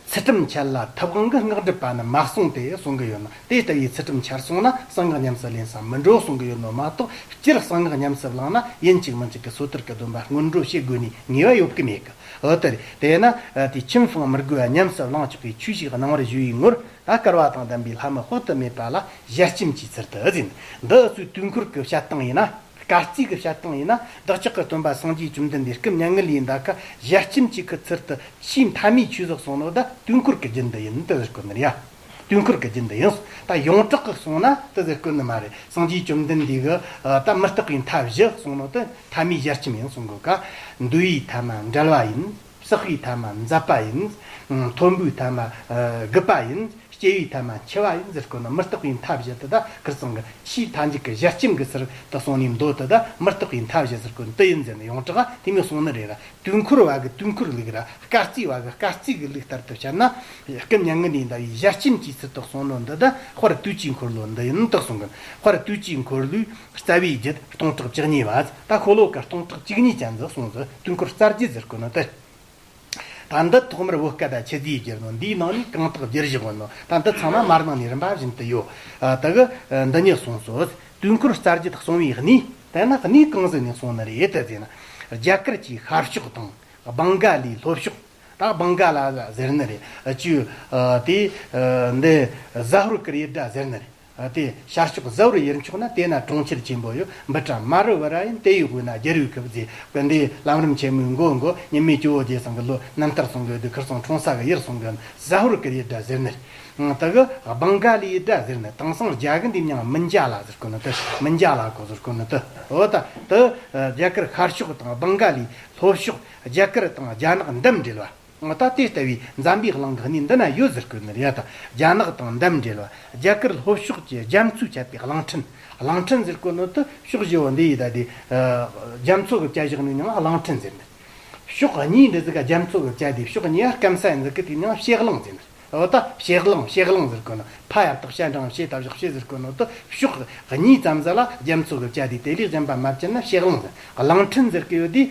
ཚུལ་ཁྲིམས་འཆལ་ལ་ཐབས་དབང་གིས་སྔགས་སྒྲུབ་པ་ནི་མ་གསུངས་ཏེ་གསུང་གི་ཡོད་ནོ། དེ་ལྟ་བུའི་ཚུལ་ཁྲིམས་འཆལ་སོང་ན་གསང་སྔགས་ཉམས་སུ་ལེན་ས་མི་འགྲོ་གསུང་གི་ཡོད་ནོ་མ་གཏོགས་སྤྱིར་གསང་སྔགས་ཉམས་སུ་བླངས་ན་ཡིན་གཅིག་མིན་གཅིག་གི་སོ་ཐར་གྱི་སྡོམ་པ་སྔོན་འགྲོ་བྱེད་དགོས་ནི་ངེས་པ་ཡོད་ཀྱི་མེད་ཀི། འོ་དེ་རེད། དེས་ན་དེ་ཆིན་ཧྥང་མི་རྒོད་པ་ཉམས་སུ་བླང་ཆོག་པའི་ཆོས་ཤིག་གནང་བར་ཞུ་བའི་ངོར། ད་སྐལ་བ་དང་ལྡན་པའི་ལྷ་མི་དཔག་ཏུ་མེད་པ་ལ་ཞལ་ཆེམས་ཀྱི་ཚུལ་དུ་ཟིན། འདི་ཚོའི་དུས་འཁོར་གྱི་བཤད་སྟངས་ཡིན་ན། སྐར་རྩིས་ཀྱི་བཤད་སྟངས་ཡིན་ན་བདག་ཅག་གི་སྟོན་པ་སངས་རྒྱས་བཅོམ་ལྡན་འདས་སྐུ་མྱ་ངན་ལས་འདའ་ཁ་ཞལ་ཆེམས་ཀྱི་ཁུ་ཚུལ་དུ་ཆེས་མཐའ་མའི་ཆོས་སུ་གསུངས་ནོ་ད་དུས་འཁོར་གྱི་རྒྱུན་དུ་ཡིན་དུ་ཟེར་གོ་ནི་རེད་ཡ། དུས་འཁོར་གྱི་རྒྱུན་དུ་ཡིན། ད་ཡོངས་གྲགས་ཀྱི་གསུངས་ན་དུ་ཟེར་གོ་ནི་མ་རེད། སངས་རྒྱས་བཅོམ་ལྡན་འདས་ཀྱི་ད་མི་རྟག་པའི་མཐའ་བཞི་གསུངས་ནོ་དུ་མཐའ་མའི་ཞལ་ཆེམས་ཡིན་གསུང་གོ་ཀ། འདུལ་བའི་ཐ་མ་འབྲེལ་བ་ཡིན། བསགས་པའི་ཐ་མ་མཛད་པ་ཡིན། མཐོན་པོའི་ཐ་མ་ཨ་དགུ་པ་ཡིན། སྐྱེ་བའི་ཐ་མ་འཆི་བ་ཡིན་ཟེར་གོ་ནོ། མི་རྟག་པའི་མཐའ་བཞི་དེ་དག་ཁིར་ཚང་གི་ཆེས་མཐའ་མཇུག་གི་ཞལ་ཆེམས་ཀྱི་ཚུལ་དུ་གསུངས་ནས་མདོ་དེ་དག་མི་རྟག་པའི་མཐའ་བཞི་ཟེར་གོ་ནོ་དེ་ཡིན་ཟེར་ནས་ཡོངས་གྲགས་དེ་མོ་གསུངས་ནི་རེད་ར། དུས་འཁོར་བ་གི་དུས་འཁོར་ལུགས་ར། སྐར་རྩིས་བ་གི་སྐར་རྩིས་ཀྱི་ལུགས་ལྟར་དུ་བཤད་ན། སྐུ་མྱ་ངན་ལས་འདའ་བའི་ཞལ་ཆེམས་ཀྱི་ཚུལ་དུ་གསུངས་ནོ་འདི་དག་དཔལ་དུས་ཀྱི་འཁོར་ལོ་འདི་ཡིན་དུ་གསུང་གི། དཔལ་དུས་ཀྱི་འཁོར་ལོའི་རྩ་བའི་རྒྱུད་སྟོང་ཕྲག་བཅུ་གཉིས་པ། ད་ཤོ་ལོ་ཀ་སྟོང་ཕྲག་བཅུ་གཉིས་ཅན་ཟིག་གསུངས་ཟིག། དུས་འཁོར་རྩ་རྒྱུད་ཟེར་གོ་ནོ་དེ། ད་འདི་ཐོག་མར་བོད་སྐད་དང་ཆུ་ཟིག་བསྒྱུར་ནོ། འདིའི་ནང་ནས་གང་དག་བསྒྱུར་བཞག་ནོ། ད་འདི་ཚང་མ་མར་ནང་ནས་རིམ་པ་བཞིན་དུ་ཡོད། ཨ་ད་གི་ཨ་འདི་ཉིད་གསུངས་སོ། དུས་འཁོར་རྩ་རྒྱུད་གསུང་བའི་གནས། དེ་ན་གནས་གང་ཟིག་ནས་གསུངས་ནི་རེད་དེ་ཟེར་ན། རྒྱ་གར་གྱི་ཤར་ཕྱོགས་དང་བང་ག་ལའི་ལྷོ་ཕྱོགས། ད་བང་ག་ལ་ཟེར་ནི་རེད། ཨ་ཅུ་ཨ་དེ་ཨ་འདི་ཟ་ཧོར་ཀི་རི་ཡི་སྒྲ་ཟེར་ནི་རེད། དེ་ཤར་ཕྱོགས་ཟ་ཧོར་ཡུལ་ཕྱོགས་ན་དེ་ན་གྲོང་ཁྱེར་ཆེན་པོ་ཡོད། འབུ་ཕྲ་མ་རུ་བ་ར་ཡིན། དེ་ཡི་དབུས་ན་རྒྱལ་བའི་ཁབ་ཟེར་གི། འདི་ལམ་རིམ་ཆེན་མོའི་མགོ་མགོ་ཉི་མའི་ཇོ་བོ་རྗེ་ཚང་གི་ལོ་རྣམ་ཐར་གསུང་གི་འདུག། ཁིར་ཚང་འཁྲུངས་ས་གི་ཡུལ་གསུང་གི། ཟ་ཧོར་ཀི་རི་ཡི་སྒྲ་ཟེར་ནི་རེད། དེ་གི་བང་ག་ལའི་སྒྲ་ཟེར་ནི། དེང་སང་རྒྱ་གི་འདི་མྱང་མི་འཇའ་ལ་ཟེར་གོ་ནི་དེ། མི་འཇའ་ལ་གོ་ཟེར་གོ་ནི་དེ། འོ་ད་དེ་རྒྱ་གར་ཤར་ཕྱོགས་དང་བང་ག་ལའི་ལྷོ་ཕྱོགས། རྒྱ་གར་དང་རྒྱ་ནག་འདབས་འབྲེལ་བ། ད་དེ་ལྟ་བུའི་འཛམ་བུའི་གླིང་གི་གནས་འདི་ན་ཡོད་ཟེར་གོ་ནི་རེད་ཡ། ད་རྒྱ་ནག་དང་འདབས་འབྲེལ་བ་རྒྱ་གར་ལྷོ་ཕྱོགས་ཀྱི་རྒྱ་མཚོས་ཁྱབ་པའི་གླིང་ཕྲན། གླིང་ཕྲན་ཟེར་གོ་ནོ་དེ་ཕྱོགས་བཞི་བོ་འདི་ཡི་ད་དེ་རྒྱ་མཚོ་གི་བཅད་བཞག་ནི་མྱིང་ང་གླིང་ཕྲན་ཟེར་ནི། ཕྱོགས་གཉིས་འདི་ཟིག་ག་རྒྱ་མཚོ་གི་བཅད་དེ་ཕྱོགས་གཉིས་ཀ་སྐམ་ས་ཡིན་ཟིག་གི་དེ་མྱིང་ང་བྱེ་གླིང་ཟེར་ནི། འོ་ད་བྱེ་གླིང་བྱེ་གླིང་ཟེར་གོ་ནོ། ཕ་ཡ་བཏགས་བྱ་འགྲེང་བྱེ་ད་བཞག་བྱེ་ཟེར་གོ་ནོ་དེ་ཕྱོགས་གཉིས་ཙམ་ཟིག་ལ་རྒྱ་མཚོ་གི་བཅད་དེ་དེ་ལས་གཞན་པ་མ་བཅད་ན་བྱེ་གླིང་ཟེར། གླིང་ཕྲན་ཟེར་གི་ཡོད་དེ།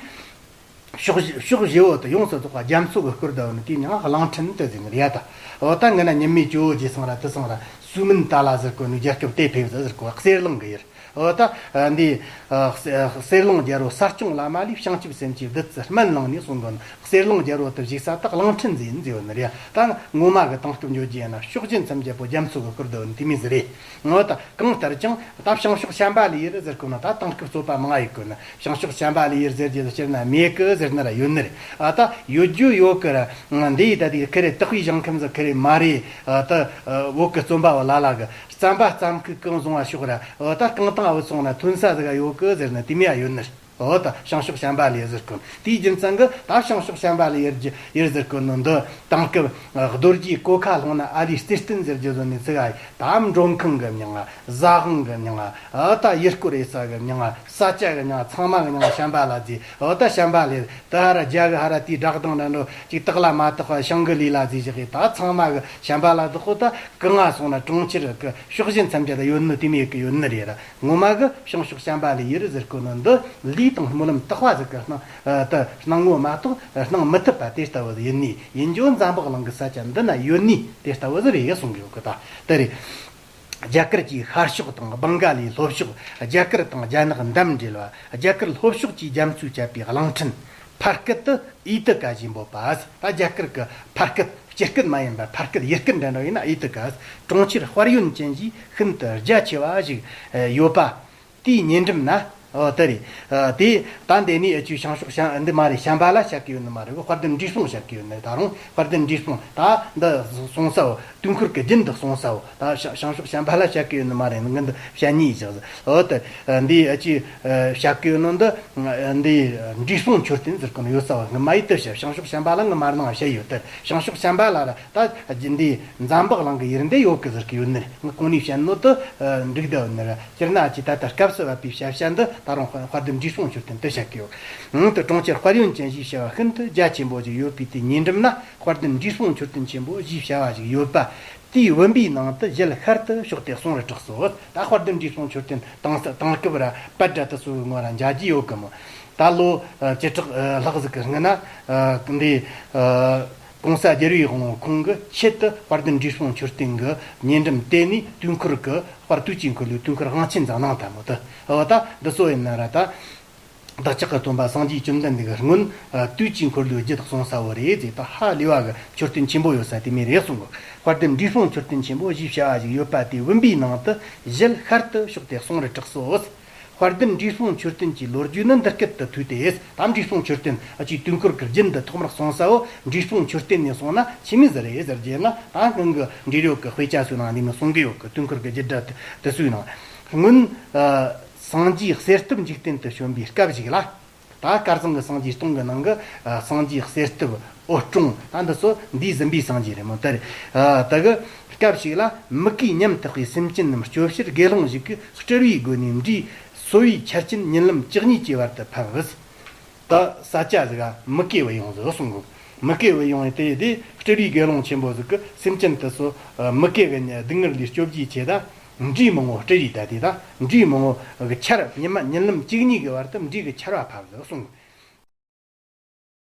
ཕྱོགས་བཞི་ཕྱོགས་བཞི་བོ་དེ་ཡོངས་སུ་རྫོགས་པ་རྒྱ་མཚོ་གིས་བསྐོར་བསྡད་ནི་དེའི་མྱིང་ང་གླིང་ཕྲན་དུ་ཟེར་ནི་རེད་ད། འོ་ད་ངི་ན་ཉི་མའི་ཇོ་བོ་རྗེ་སང་ར་དེ་སང་ར་སུའུ་མིན་ཏཱ་ལ་ཟེར་གོ་ནི། རྒྱལ་ཁབ་དེ་ཕེབས་ཟེར་གོ། གསེར་གླིང་གི་ཡུལ། འོ་ད་འདི་གསེར་གླིང་རྒྱལ་པོ་ས་སྐྱོང་བླ་མ་ལས་བྱང་ཆུབ་སེམས་བསྐྱེད་བདུད་རྩི་སྨན་བླངས་ནས་གསུང་གོ་ནི། གསེར་གླིང་རྒྱལ་པོ་དེ་བཞུགས་ས་དེ་གླིང་ཕྲན་ཟེར་ཡིན་ཟེར་བ་ནི་རེད། ད་ངོ་མ་གི་དེང་སྐབས་འཇོག་རྒྱུ་ཡིན་ན་ཕྱོགས་བཞི་མཚམས་བརྒྱད་པོ་རྒྱ་མཚོ་གིས་བསྐོར་བསྡད་ནི་དེ་མོ་ཟིག་རེད། འོ་ད་གང་ལྟར་ཀྱང་ད་བྱང་ཕྱོགས་བྱམས་པ་ལའི་ཡུལ་ཟེར་གོ་ན། ད་དེང་སྐབས་རྩོད་པ་མང་ཡོད་གོ་ན། བྱང་ཕྱོགས་བྱམས་པ་ལའི་ཡུལ་ཟེར་རྒྱུ་ཟེར་ན་མེད་གི་ཟེར་ན་ར་ཡོད་ནི་རེད། ཨ་ད་ཡོད་རྒྱུ་ཡོད་གི་ར། འདི་ཡི་ད་དེ་ཁེ་རེ་དག་པའི་ཞིང་ཁམས་ཟིག་ཁེ་རེ་མ་རེད། ཨ་ད་བོད་གི་རྩོམ་པ་བ་ལ་ལ་གི་རྩམ་པ་རྩམ་ཁུག་གང་བཟུང་བ་ཤོག་ར། འོ་ད་རྐང་ཐང་བུད་སོང་ན་ཐོན་ས་ཟིག་ཡོད་གི་ཟེར་ན་དེ་མོ་ཡ་ཡོད་ནི་རེད། འོ་ད་བྱང་ཕྱོགས་བྱམས་པ་ལའི་ཡུལ་ཟེར་གོ་ནི། དེའི་རྒྱུ་མཚན་གི་ད་བྱང་ཕྱོགས་བྱམས་པ་ལའི་ཡུལ་གྱི་ཡུལ་ཟེར་གོ་ནི་འདི་དེང་སྐབས་རྡོ་རྗེ་གོ་ཁ་ལྷུང་ན་ཨ་ལུའི་རྩེ་བརྟན་ཟེར་རྒྱུ་ཟོ་ནི་ཚིག་ཨ། ད་མགྲོན་ཁང་གི་མྱིང་ང་ཟ་ཁང་གི་མྱིང་ང་། འོ་ད་ཡུལ་སྐོར་ཡེ་ས་གི་མྱིང་ང་ས་ཆ་གི་མྱིང་ང་ཚང་མ་གི་མྱིང་ང་བྱམས་པ་ལ་ཟེར། འོ་ད་བྱམས་པ་ལའི་ད་ཧ་ར་རྒྱ་གི་ཧ་ར་དེའི་བསྒྲགས་གདང་འདྲ་འགྲོ་ཅིག་དག་ལ་མ་དག་པ་ཤང་གི་ལི་ལ་ཟེར་བཞག་གི། ད་ཚང་མ་གི་བྱམས་པ་ལ་བདག་པོ་ད་གང་ང་སོང་ན་གྲོང་ཁྱེར་གི་ཕྱོགས་བཞི་མཚམས་བརྒྱད་ད་ཡོད་ནི་དེ་མོ་ཡོད་གི་ཡོད་ནི་རེད་ར། ངོ་མ་གི་བྱང་ཕྱོགས་བྱམས་པ་ལའི་ཡུལ་ཟེར་གོ་ནི་འདི་ལུས་དང་སྨོན་ལམ་དག་པ་ཟིག་གི་སྣང་། ཨ་ད་སྣང་ངོ་མ་གཏོགས་སྣང་མི་ཐུབ་པ་དེ་ལྟ་བུ་ཡིན་ནི། ཡིན་རྒྱུ་འཛམ་བུ་གླིང་གི་ས་ཆ་འདི་ན་ཡོད་ནི་དེ་ལྟ་བུ་ཟིག་རེད་གསུང་གི་ཡོད་གི། ད་དེ་རེད། རྒྱ་གར་གྱི་ཤར་ཕྱོགས་དང་བང་ག་ལིའི་ལྷོ་ཕྱོགས། རྒྱ་གར་དང་རྒྱ་ནག་འདབས་འབྲེལ་བ། རྒྱ་གར་ལྷོ་ཕྱོགས་ཀྱི་རྒྱ་མཚོས་བཅད་པའི་གླིང་ཕྲན། ཕ་སྐད་དུ་ཨི་ཏི་ཀ་ཞེས་འབོད་པ། ད་རྒྱ་གར་གྱི་ཕ་སྐད། སྤྱི་སྐད་མ་ཡིན་པར་ཕ་སྐད་ཡུལ་སྐད་འདྲ་འདྲ་ཡིན་ན་ཨི་ཏི་ཀ། གྲོང་ཁྱེར་དཔལ་ཡོན་ཅན་ཞེས་ཤིན་ཏུ་རྒྱ་ཆེ་བ་ཞིག་ཡོད་པ། དེའི་ཉེ་འགྲམ་ན། འོ་དེ་རེད། དེ་ད་འདི་ནས་ཨ་ཅུ་བྱང་ཕྱོགས་བྱམས་འདི་མ་རེད། བྱམས་པ་ལ་བཤད་གི་ཡོད་ནི་མ་རེད། དཔལ་ལྡན་འབྲས་སྤུངས་བཤད་གི་ཡོད་ནི། ད་རུང་དཔལ་ལྡན་འབྲས་སྤུངས་ད་འདི་སོང་ས་བོ། དུས་འཁོར་གྱི་རྒྱུན་དུ་སོང་ས་བོ། ད་བྱང་བྱང་ཕྱོགས་བྱམས་པ་ལ་བཤད་གི་ཡོད་ནི་མ་རེད། ངི་འདི་བཤད་ཉེས་བཞག་ཟིག་འོ་དེ་འདི་ཨ་ཅུ་བཤད་གི་ཡོད་ནི་འདི། འདི་འབྲས་སྤུངས་མཆོད་རྟེན་ཟེར་གོ་ནི་ཡོད་ས་བ། ངི་མ་ཡི་དུ་བཤད། བྱང་ཕྱོགས་བྱམས་པ་ལ་ངི་མ་རྣང་བཤད་ཡོད་དེ། བྱང་ཕྱོགས་བྱམས་པ་ལ་ར་ད་འདི་འཛམ་བུ་གླིང་གི་ཡུལ་འདི་ཡོད་གི་ཟེར་གི་ཡོད་ནི་རེད། ངི་གོང་ནས་བཤད་ནོ་དེ་འགྲིག་བསྡད་ཡོད་ནི་རེད། སྤྱིར་ན་ཨ་ཅུ་ད་ལྟ་སྐབས་སུ་བབས་པའི་བཤད་བྱ་འདི་ད་རུང་དཔལ་ལྡན་འབྲས་སྤུངས་མཆོད་རྟེན་དུ་བཤད་གི་ཡོད། འོན་ཏེ་གྲོང་ཁྱེར་དཔལ་ཡོན་ཅན་ཞེས་བྱ་བ་ཤིན་ཏུ་རྒྱ་ཆེན་པོ་ཞིག་ཡོད་པའི་དེའི་ཉེ་འགྲམ་ན་དཔལ་ལྡན་འབྲས་སྤུངས་མཆོད་རྟེན་ཆེན་པོ་ཞེས་བྱ་བ་ཞིག་ཡོད་པ། དེའི་བུམ་པའི་ནང་དུ་ཞལ་ཤར་དུ་ཕྱོགས་ཏེ་གསུང་རུ་གྲགས་སོ། ད་དཔལ་ལྡན་འབྲས་སྤུངས་མཆོད་རྟེན་དེང་ས་དེང་སྐབས་ར་པད་འདྲ་དེ་ཚོའི་ངོ་ར་མཇལ་རྒྱུ་ཡོད་གི་མོ། ད་ལོ་བཅུ་ཕྲག་ལྷག་ཟིག་གི་སྔོན་ན་འདི་༸གོང་ས་རྒྱལ་བའི་དབང་པོ་ཁོང་གིས་ཆེད་དུ་དཔལ་ལྡན་འབྲས་སྤུངས་མཆོད་རྟེན་གྱི་ཉེ་འགྲམ་དེ་ནས་དུས་འཁོར་གྱི་དཔལ་དུས་ཀྱི་འཁོར་ལོའི་དུས་འཁོར་དབང་ཆེན་ཟིག་གནང་ད་མོ། དེ་འོ་ད་འདི་ཚོ་ཡིན་ན་ར་ད། བདག་ཅག་གི་སྟོན་པ་སངས་རྒྱས་བཅོམ་ལྡན་འདས་ཀྱི་སྔོན་དུས་ཀྱི་འཁོར་ལོའི་རྒྱུད་གསུངས་ས་བོ་རེད་ཟེར། ད་ཧ་ལས་པ་གི་མཆོད་རྟེན་ཆེན་པོ་ཡོད་ས་དེ་མོ་རེད་གསུང་གི། དཔལ་ལྡན་འབྲས་སྤུངས་མཆོད་རྟེན་ཆེན་པོ་ཞེས་བྱ་བ་ཞིག་ཡོད་པ་དེའི་བུམ་པའི་ནང་དུ་ཞལ་ཤར་དུ་ཕྱོགས་ཏེ་གསུང་རུ་གྲགས་སོ། དཔལ་ལྡན་འབྲས་སྤུངས་མཆོད་རྟེན་གྱི་ལོ་རྒྱུས་ནི་འདི་སྐད་དུ་ཐོས་ཏེ། ད་འབྲས་སྤུངས་མཆོད་རྟེན་ཨ་ཅུ་དུས་འཁོར་གྱི་རྒྱུན་དུ་ཐོག་མར་གསུངས་ས་བོ། འབྲས་སྤུངས་མཆོད་རྟེན་ནས་གསུངས་ན་ཆི་མོ་ཟིག་རེད་ཟེར་རྒྱུ་ན། ད་སྔོན་གྱི་འབྲས་ལྗོངས་ཀྱི་དཔེ་ཆ་ཚོའི་ནང་འདི་མོ་གསུང་གི་ཡོད་གི། དུས་འཁོར་གྱི་རྒྱུད་སྒྲ་དེ་ཚོའི་ནང་སྔོན། སངས་རྒྱས་གསེར་ཐུབ་འཇིག་རྟེན་དུ་བྱོན་པའི་སྐབས་ཤིག་ལ། ད་དཀར་ཟངས་ཀྱི་སངས་རྒྱས་སྟོང་གི་ནང་གི་སངས་རྒྱས་གསེར་ཐུབ་འོད་སྲུང་ད་འདི་ཚོ་འདས་ཟིན་པའི་སངས་རྒྱས་རེད་མོ། དེ་རེད། དེ་གི་སྐབས་ཤིག་ལ་མུ་གེས་ཉམ་ཐག་པའི་སེམས་ཅན་རྣམས་སྐྱོབ་ཕྱིར་དགེ་སློང་ཞིག་གིས་སྤྲུལ་པའི་སྒོ་ནས་འབྲས་གསོ་བའི་ཆར་ཆེན་ཉིན་ལམ་བཅུ་གཉིས་ཀྱི་བར་དུ་ཕབ། ད་ས་ཆ་ཟིག་ག་མུ་གེ་བུད་ཡོང་ཟིག་གསུང་གོ། མུ་གེ་བུད་ཡོང་ཡི་དེ་དེ་སྤྲུལ་པའི་དགེ་སློང་ཆེན་པོ་ཟིག་གིས་སེམས་ཅན་དེ་ཚོ་མུ་གེ་གི་སྡུག་བསྔལ་ལས་སྐྱོབ་རྒྱུའི་ཆེད་དུ། འབྲས་མང་པོ་སྤྲུལ་རེ་ད་དེ་ད་འབྲས་མང་པོ་གི་ཆར་ཉི་མ་ཉིན་ལམ་བཅུ་གཉིས་ཀྱི་བར་དུ་འབྲས་ཀྱི་ཆར་བ་ཕབ་ཟིག་གསུང་།